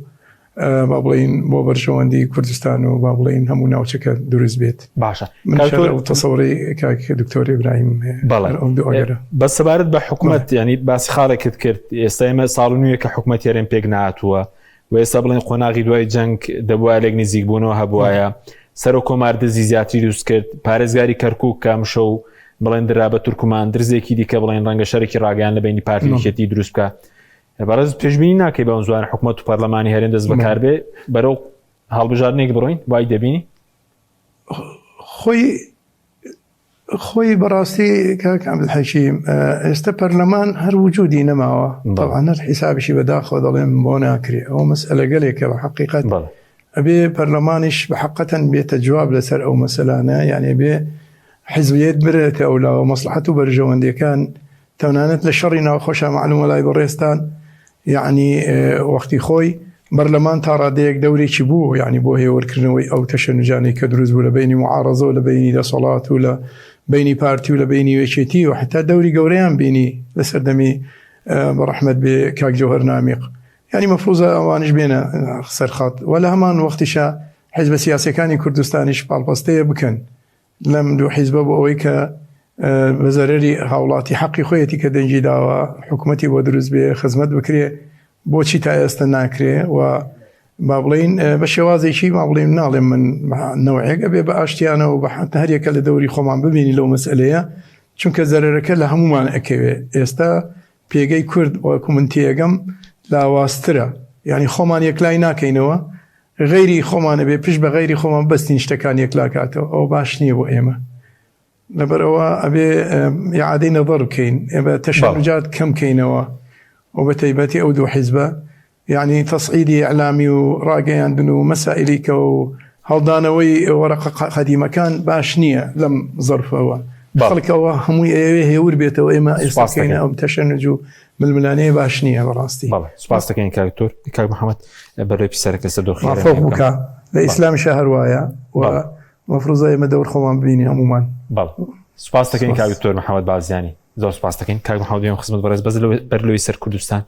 با بڵێین بۆ بەرژەوەندی کوردستان و با بڵێین هەموو ناوچەکە دروست بێت. باشە من شەر ئەو تەسەوڕی کاک دکتۆر ئیبراهیم هەیە. بەڵێ. ئەو دوو ئەگەرە. بەس سەبارەت بە حکومەت یانی باسی خاڵێکت کرد ئێستا ئێمە ساڵ نوێ کە حکومەت هەرێم پێک نەهاتووە و ئێستا بڵێن قۆناغی دوای جەنگ دەبوایە لێک نزیک بوونەوە هەبوایە سەرۆک کۆمار دزی زیاتری دروست کرد پارێزگاری کەرکک کامشە و بڵێن درا بە تورکمان درزێکی دیکە بڵێن ڕەنگە شەرێکی ڕاگەیان لە بینی پارتی یەکێتی دروست بکە بەڕێز پێشبینی ناکەی بەم زوان حکوومەت و پەرلەمانی هەرێم دەست بەکار بێ بەرەو هەڵبژاردنێک بڕۆین وای دەبینی خۆی خۆی بەڕاستی کاک عەبدولحەکیم ئێستا پەرلەمان هەر وجودی نەماوە تەبعەن هەر حیسابیشی بەداخەوە دەڵێم بۆ ناکرێ ئەوە مەسئلە گەلێکە بە حەقیقەت ئەبێ پەرلەمانیش بە حەقەتەن بێتە جواب لەسەر ئەو مەسەلانە یعنی بێ حزبیت برێتە ئەو لاوە مەسلحەت و بەرژەوەندیەکان تەنانەت لە شەڕی ناوخۆشا معلومە لای بەڕێزتان یعنی وەختی خۆی بەرلەمان تا ڕادەیەک دەورێکی بوو یعنی بۆ هێورکردنەوەی ئەو تەشەنوجانەی کە دروست بوو لە بینی معارەزە و لە بینی دەسەڵات و لە بینی پارتی و لە بینی یەکێتی و حتا دەوری گەورەیان بینی لە سەردەمی بە ڕەحمەت بێ کاک جەوهەر نامیق یعنی مەفروزە ئەوانیش بێنە سەرخات و لە هەمان وەختیشا حیزبە سیاسەکانی کوردستانیش پاڵپەستەیە بکەن لەم دوو حیزبە بۆ ئەوەی کە بە زەرەری هاوڵاتی حەقی خۆیەتی کە دەنگی داوە حکوومەتی بۆ دروست بێ خزمەت بکرێ بۆچی تا ئێستا ناکرێ و با بڵین بە شێوازێکی با بڵێن ناڵێم من نەوەیەک ئەبێ بە ئاشتیانە و بە هەریەکە لە دەوری خۆمان ببینی لەو مەسئلەیە چونکە زەرەرەکە لە هەمومان ئەکەوێ ئێستا پێگەی کورد وەکو من تێگەم لاوازترە یعنی خۆمان یەکلای ناکەینەوە غەیری خۆمان ئەبێ پشت بە غەیری خۆمان ببەستین شتەکان یەکلاکاتەوە ئەوە باش نییە بۆ ئێمە لەبەرئەوە ئەبێ ئیعادەی نەزەر بکەین ئێمە تەشەنوجات کەم کەینەوە و بە تایبەتی ئەو دوو حیزبە یعنی تەسعیدی ئیعلامی و ڕاگەیاندن و مەسائلی کە و هەڵدانەوەی وەرەقە قەدیمەکان باش نییە لەم زەرفەوە خەڵکەوە هەمووی ئەیەوێ هێور بێتەوە ئێمە ئێستا بکەینە ئەم تەشەنوج و ململانێ باش نییە بەڕاستی. بەڵێ سوپاس دەکەین کاک دکتۆر. کاک محەممەد بەرەی پرسیارەکە لەسەر دۆخی هەرێم مافەق بکە لە ئیسلامیشا هەر وایە و مەفروزە ئێمە دەور خۆمان ببینین هەموومان. بەڵێ سوپاس دەکەین کاک دکتۆر محەممەد بازیانی زۆر سوپاس دەکەین کاک محەممەد دوێم خزمەت بەڕێز بەس بەر لەوەی سەر کوردستان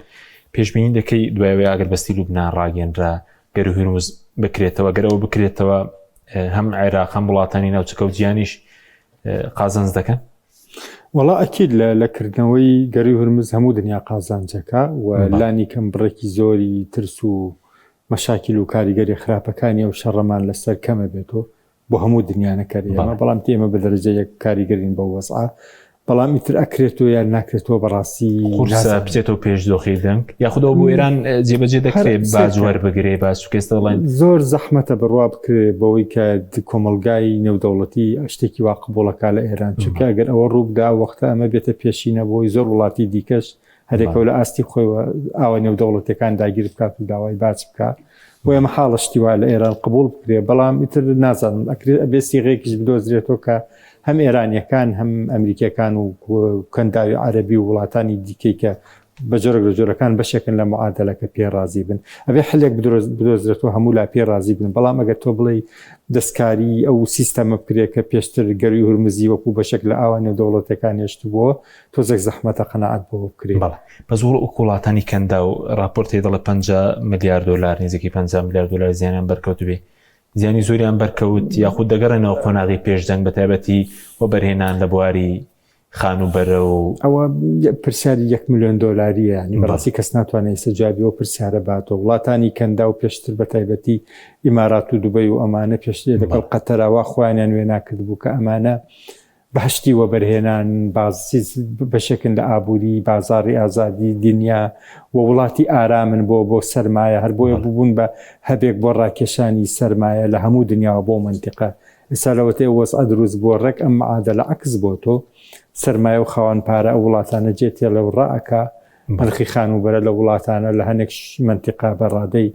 پێشبینی دەکەی دوای ئەوەی ئاگربەستی لوبنان ڕاگەنرا گەر هورمز بکرێتەوە گەر ئەوە بکرێتەوە هەم عێراق هەم وڵاتانی ناوچەکە و جیهانیش قازانج دەکەن؟ وەڵا ئەکید لە لە کردنەوەی گەروی هورمز هەموو دنیا قازانجەکە و لانی کەم بڕێکی زۆری ترس و مەشاکیل و کاریگەری خراپەکانی ئەو شەڕەمان لەسەر کەمە بێتەوە بۆ هەموو دنیا نەکەر ئێمە بەڵام ئێمە بە دەرەجە یەک کاریگەرین بەو وەزعە بەڵام ئیتر ئەکرێتەوە یان ناکرێتەوە بەڕاستی قورسە بچێتەوە پێش دۆخی دەنگ یاخود ئەو بۆ ئێران جێبەجێ دەکرێت باج وەربگرێ باج چونکە ئێستا دەڵێن زۆر زەحمەتە بڕوا بکرێ بەوەی کە کۆمەڵگای نێودەوڵەتی شتێکی وا قبوڵەکا لە ئێران چونکە ئەگەر ئەوە ڕووبدا ئەو وەختە ئەمە بێتە پێشینە بۆی زۆر وڵاتی دیکەش هەرێکەوە لە ئاستی خۆیوە ئاوە نێودەوڵەتیەکان داگیر بکات و داوای باج بکات بۆیە مەحاڵە شتی وا لە ئێران قبوڵ بکرێ بەڵام ئیتر نازانم ئەکرێ ئەبێ سیغەیەکیش بدۆزرێتەوە کە هەم ئێرانیەکان هەم ئەمریکیەکان و کەنداوی عەرەبی و وڵاتانی دیکەی کە بە جۆرێک لە جۆرەکان بەشێکن لە معادەلەکە پێ ڕازی بن ئەبێ حلێک بدۆزرێتەوە هەموو لا پێ ڕازی بن بەڵام ئەگەر تۆ بڵێی دەستکاری ئەو سیستەمە بکرێت کە پێشتر گەروی هورمزی وەکو بەشێک لە ئاوا نێودەوڵەتەکان هێشتبووە تۆزێک زەحمەتە قەناعەت بەوە بکرێت. بەڵێ بەس وڵاتانی کەنداو ڕاپۆرتی دەڵێ 50 ملیار دۆلار نزیکەی 50 ملیار دۆلار زیانیان بەرکەوتبێ زیانی زۆریان بەرکەوت یاخود دەگەڕێنەوە قۆناغی پێش جەنگ بە تایبەتی وەبەرهێنان لە بواری خانووبەرە و. ئەوە پرسیاری یەک ملیۆن دۆلاریە یانی بەڕاستی کەس ناتوانێت ئێستا جوابی ئەو پرسیارە باتەوە وڵاتانی کەنداو پێشتر بە تایبەتی ئیمارات و دوبەی و ئەمانە پێشتر لەگەڵ قەتەرا وا خۆیانیان وێنا کردبوو کە ئەمانە بەهشتی وەبەرهێنان بەشێکن لە ئابووری بازاڕی ئازادی دنیا و وڵاتی ئارامن بۆ بۆ سەرمایە هەر بۆیە ببوون بە هەبێک بۆ ڕاکێشانی سەرمایە لە هەموو دنیاوە بۆ مەنتیقە ئێستا لەوەتەی ئەو وەزعە دروست بووە ڕێک ئەم معادەلە عەکس بۆ تۆ سەرمایە و خاوەن پارە ئەو وڵاتانە جێ تێڵێ و ڕائەکا نرخی خانووبەرە لە وڵاتانە لە هەنێک مەنتیقە بە ڕادەی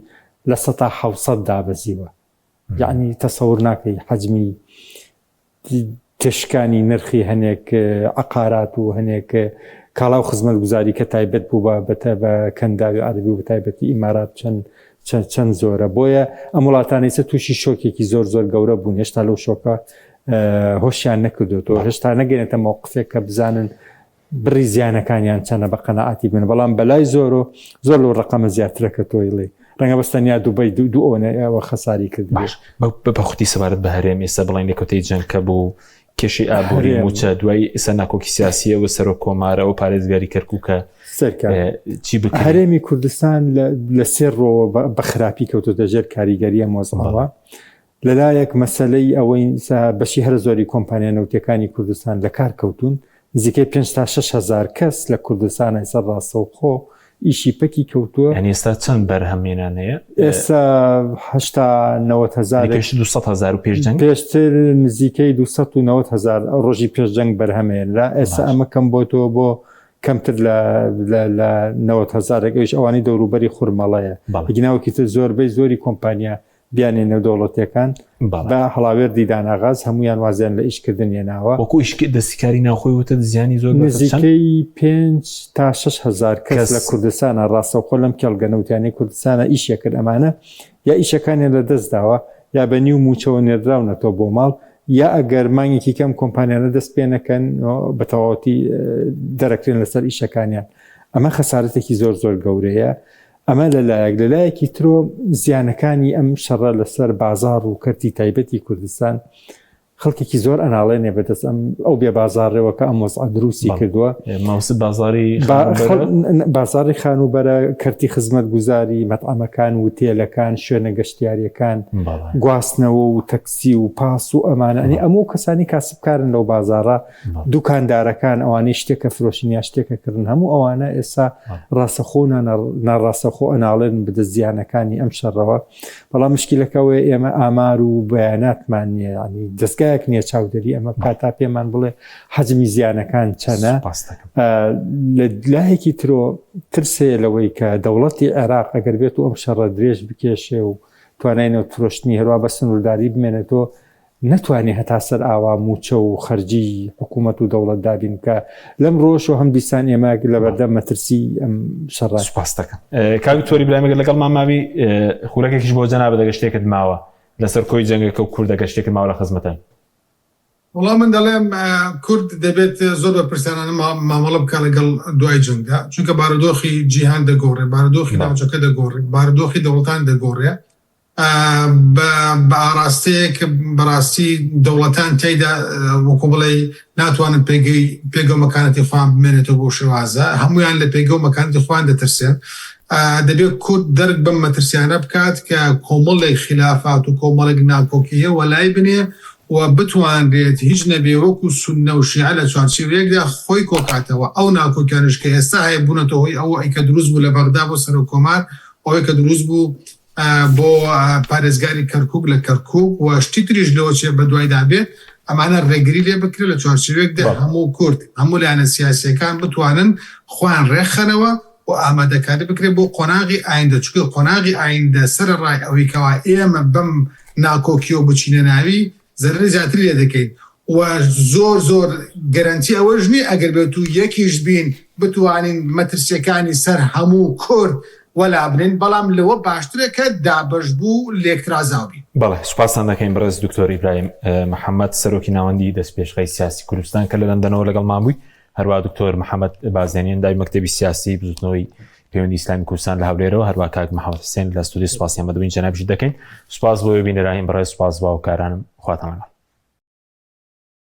700% دابەزیوە یەعنی تەسەور ناکەی حەجمی تێشکانی نرخی هەنێک عەقارات و هەنێک کاڵا و خزمەتگوزاری کە تایبەت بوو بە بە کەنداوی عەرەبی و بەتایبەتی ئیمارات چەند چەند زۆرە بۆیە ئەم وڵاتانەی سە تووشی شۆکێکی زۆر زۆر گەورە بوون هێشتا لەو شۆکە هۆشیان نەکردوێتەوە هێشتا نەگەێنێتە مەوقفێک کە بزانن بڕی زیانەکانیان چەنە بە قەناعەتی بن بەڵام بەلای زۆرۆ زۆر لەو ڕقەمە زیاترە کە تۆیڵێ ڕەنگە بەس تەنیا دوبەی دوو دوو ئەوەنە ئەوە خەساری کرد باش بە خوتی سەبارەت بە هەرێم ئێستا بڵێن لە کۆتایی جەنگ کە بوو کێشەی ئابووری موچە دوای ئێستا ناکۆکی سیاسیە و سەرۆک کۆمارە و پارێزگاری کەرکووکە سەرکە چی بکرێ؟ هەرێمی کوردستان لە سێ ڕۆوە بە خراپی کەوتۆتە ژێر کاریگەریە مۆزەوە لەلایەک مەسەلەی ئەوەی بەشی هەرە زۆری کۆمپانیا نەوتیەکانی کوردستان لە کار کەوتوون، نزیکەی پێنج تا 6 هەزار کەس لە کوردستان ئێستا ڕاستەوخۆ ئیشی پەکی کەوتووە. یانی ئێستا چەند بەرهەمێنان هەیە؟ ئێستا 80 90 هەزار. پێشتر 200 هەزار و پێش جەنگ؟ پێشتر نزیکەی 290 هەزار ڕۆژی پێش جەنگ بەرهەمێنرا، ئێستا ئەمە کەم بۆتەوە بۆ کەمتر لە لە 90 هەزارێک، ئەویش ئەوانەی دەوروبەری خورمەڵەیە. ئەگینا وەکی تر زۆربەی زۆری کۆمپانیا. بیانیە نێودەوڵەتیەکان بە هەڵاوێردی داناغاز هەمویان وازیان لە ئیشکردن هێناوە. وەکو ئیش دەستیکاری ناوخۆی وتت زیانی زۆر نزیکەی 5 تا 6 هزار کەس لە کوردستانە ڕاستەوخۆ لەم کێڵگە نەوتیانەی کوردستانە ئیشیە کرد ئەمانە یا ئیشەکانیان لە دەست داوە یا بە نیو موچەوە نێردراونەتەوە بۆ ماڵ یا ئەگەر مانگێکی کەم کۆمپانیانە دەست پێ نەکەن بە تەواوەتی دەرەکرێن لەسەر ئیشەکانیان ئەمە خەسارەتێکی زۆر زۆر گەورەیە ئەمە لە لایەک، لە لایەکی ترۆ زیانەکانی ئەم شەڕە لەسەر بازاڕ و کەرتی تایبەتی کوردستان خەڵکێکی زۆر ئەناڵێنێ بەدەست ئەم ئەو بێ بازاڕێوە کە ئەم وەزعە دروستی کردووە. مامۆستا بازاڕی بازاڕی خانووبەرە، کەرتی خزمەتگوزاری، مەتعەمەکان، وتێلەکان، شوێنە گەشتیارییەکان، گواستنەوە و تەکسی و پاس و ئەمانە، ئەنی ئەمە کەسانی کاسبکارن لەو بازاڕە دوکاندارەکان ئەوانەی شتێکە فرۆشن یا شتێکە کردن هەموو ئەوانە ئێستا ڕاستەخۆ ناڕاستەخۆ ئەناڵێن بدە زیانەکانی ئەم شەڕەوە بەڵام مشکلەکەەوەی ئێمە ئامار و بەیاناتمان نییە ینی دەستگایەک نییە چاودێری ئەمە بکات تا پێمان بڵێ حەجمی زیانەکان چەنە لە لایەکی ترۆ ترسەیە لەوەی کە دەوڵەتی عێراق ئەگەر بێت و ئەم شەڕە درێژ بکێشێ و توانای نەوت فرۆشتنی هەروە بە سنوورداری بمێنێتەوە نەتوانێ هەتا سەر ئاوا مووچە و خەرجیی حکوومەت و دەوڵەت دابین بکا. لەم ڕووەشەوە هەم دیسان ئێمە لەبەردەم مەترسیی ئەم شەڕەین. سوپاست دەکەم. کاک دکتۆر ئیبراهیم ئەگەر لەگەڵمان مابی خولەکێکیش بۆ جەنابت ئەگەر شتێکت ماوە لەسەر کۆی جەنگەکە و کورد ئەگەر شتێکت ماوە لە خزمەتان. وەڵا من دەڵێم کورد دەبێت زۆر بەرپرسیارانە مامەڵە بکات لەگەڵ دوای جەنگدا، چونکە بارودۆخی جیهان دەگۆڕێ، بارودۆخی ناوچەکە دەگۆڕێ، بارودۆخی دەوڵەتان دەگۆڕێ. بە ئاراستەیەک بەڕاستی دەوڵەتان تیایدا وەکو بڵێی ناتوانن پێگەی پێگە و مەکانەتی خۆیان بمێنێتەوە بەو شێوازە هەمویان لە پێگە و مەکانەتی خۆیان دەترسێن دەبێت کورد دەرک بەم مەترسیانە بکات کە کۆمەڵێک خلافات و کۆمەڵێک ناکۆکی هەیە وەلای بنێ و بتوانرێت هیچ نەبێ وەکو سوننە و شیعە لە چوارچێوەیەکدا خۆی کۆکاتەوە ئەو ناکۆکیانەش کە ئێستا هەیە بوونەتە هۆی ئەوەی کە دروست بوو لە بەغدا بۆ سەرۆک کۆمار ئەوەی کە دروست بوو بۆ پارێزگاری کەرکوک لە کەرکوک و شتی تریش لەوە چێ بەدوایدا بێت ئەمانە ڕێگری لێ بکرێت لە چوارچێوەیەکدا هەموو کورد هەموو لایەنە سیاسیەکان بتوانن خۆیان ڕێکخەنەوە و ئامادەکاری بکرێت بۆ قۆناغی ئایندە چونکە قۆناغی ئایندە سەرەڕای ئەوەی کەوا ئێمە بەم ناکۆکیەوە بچینە ناوی زەرەری زیاتری لێ دەکەین و زۆر زۆر گەرەنتی ئەوەش نییە ئەگەر بێت و یەکیش بین بتوانین مەترسیەکانی سەر هەموو کورد وەلابنێین بەڵام لەوە باشترە کە دابەشبوو و لێکترازاو بین. بەڵێ سوپاستان دەکەین بەڕێز دکتۆر ئیبراهیم محەمەد سەرۆکی ناوەندی دەستپێشخەی سیاسی کوردستان کە لە لەندەنەوە لەگەڵمان بووی هەروە دکتۆر محەممەد بازیانی ئەندامی مەکتەبی سیاسی بزوتنەوەی پەیوەندی ئیسلامی کوردستان لە هەولێرەوە هەروە کاک محەممەد حسێن لە ستودیو سوپاسیان بەدوین جەنابیش دەکەین سوپاس بۆ بینەرانی بەڕێز سوپاس باوکارانم خواتان لەگەڵ.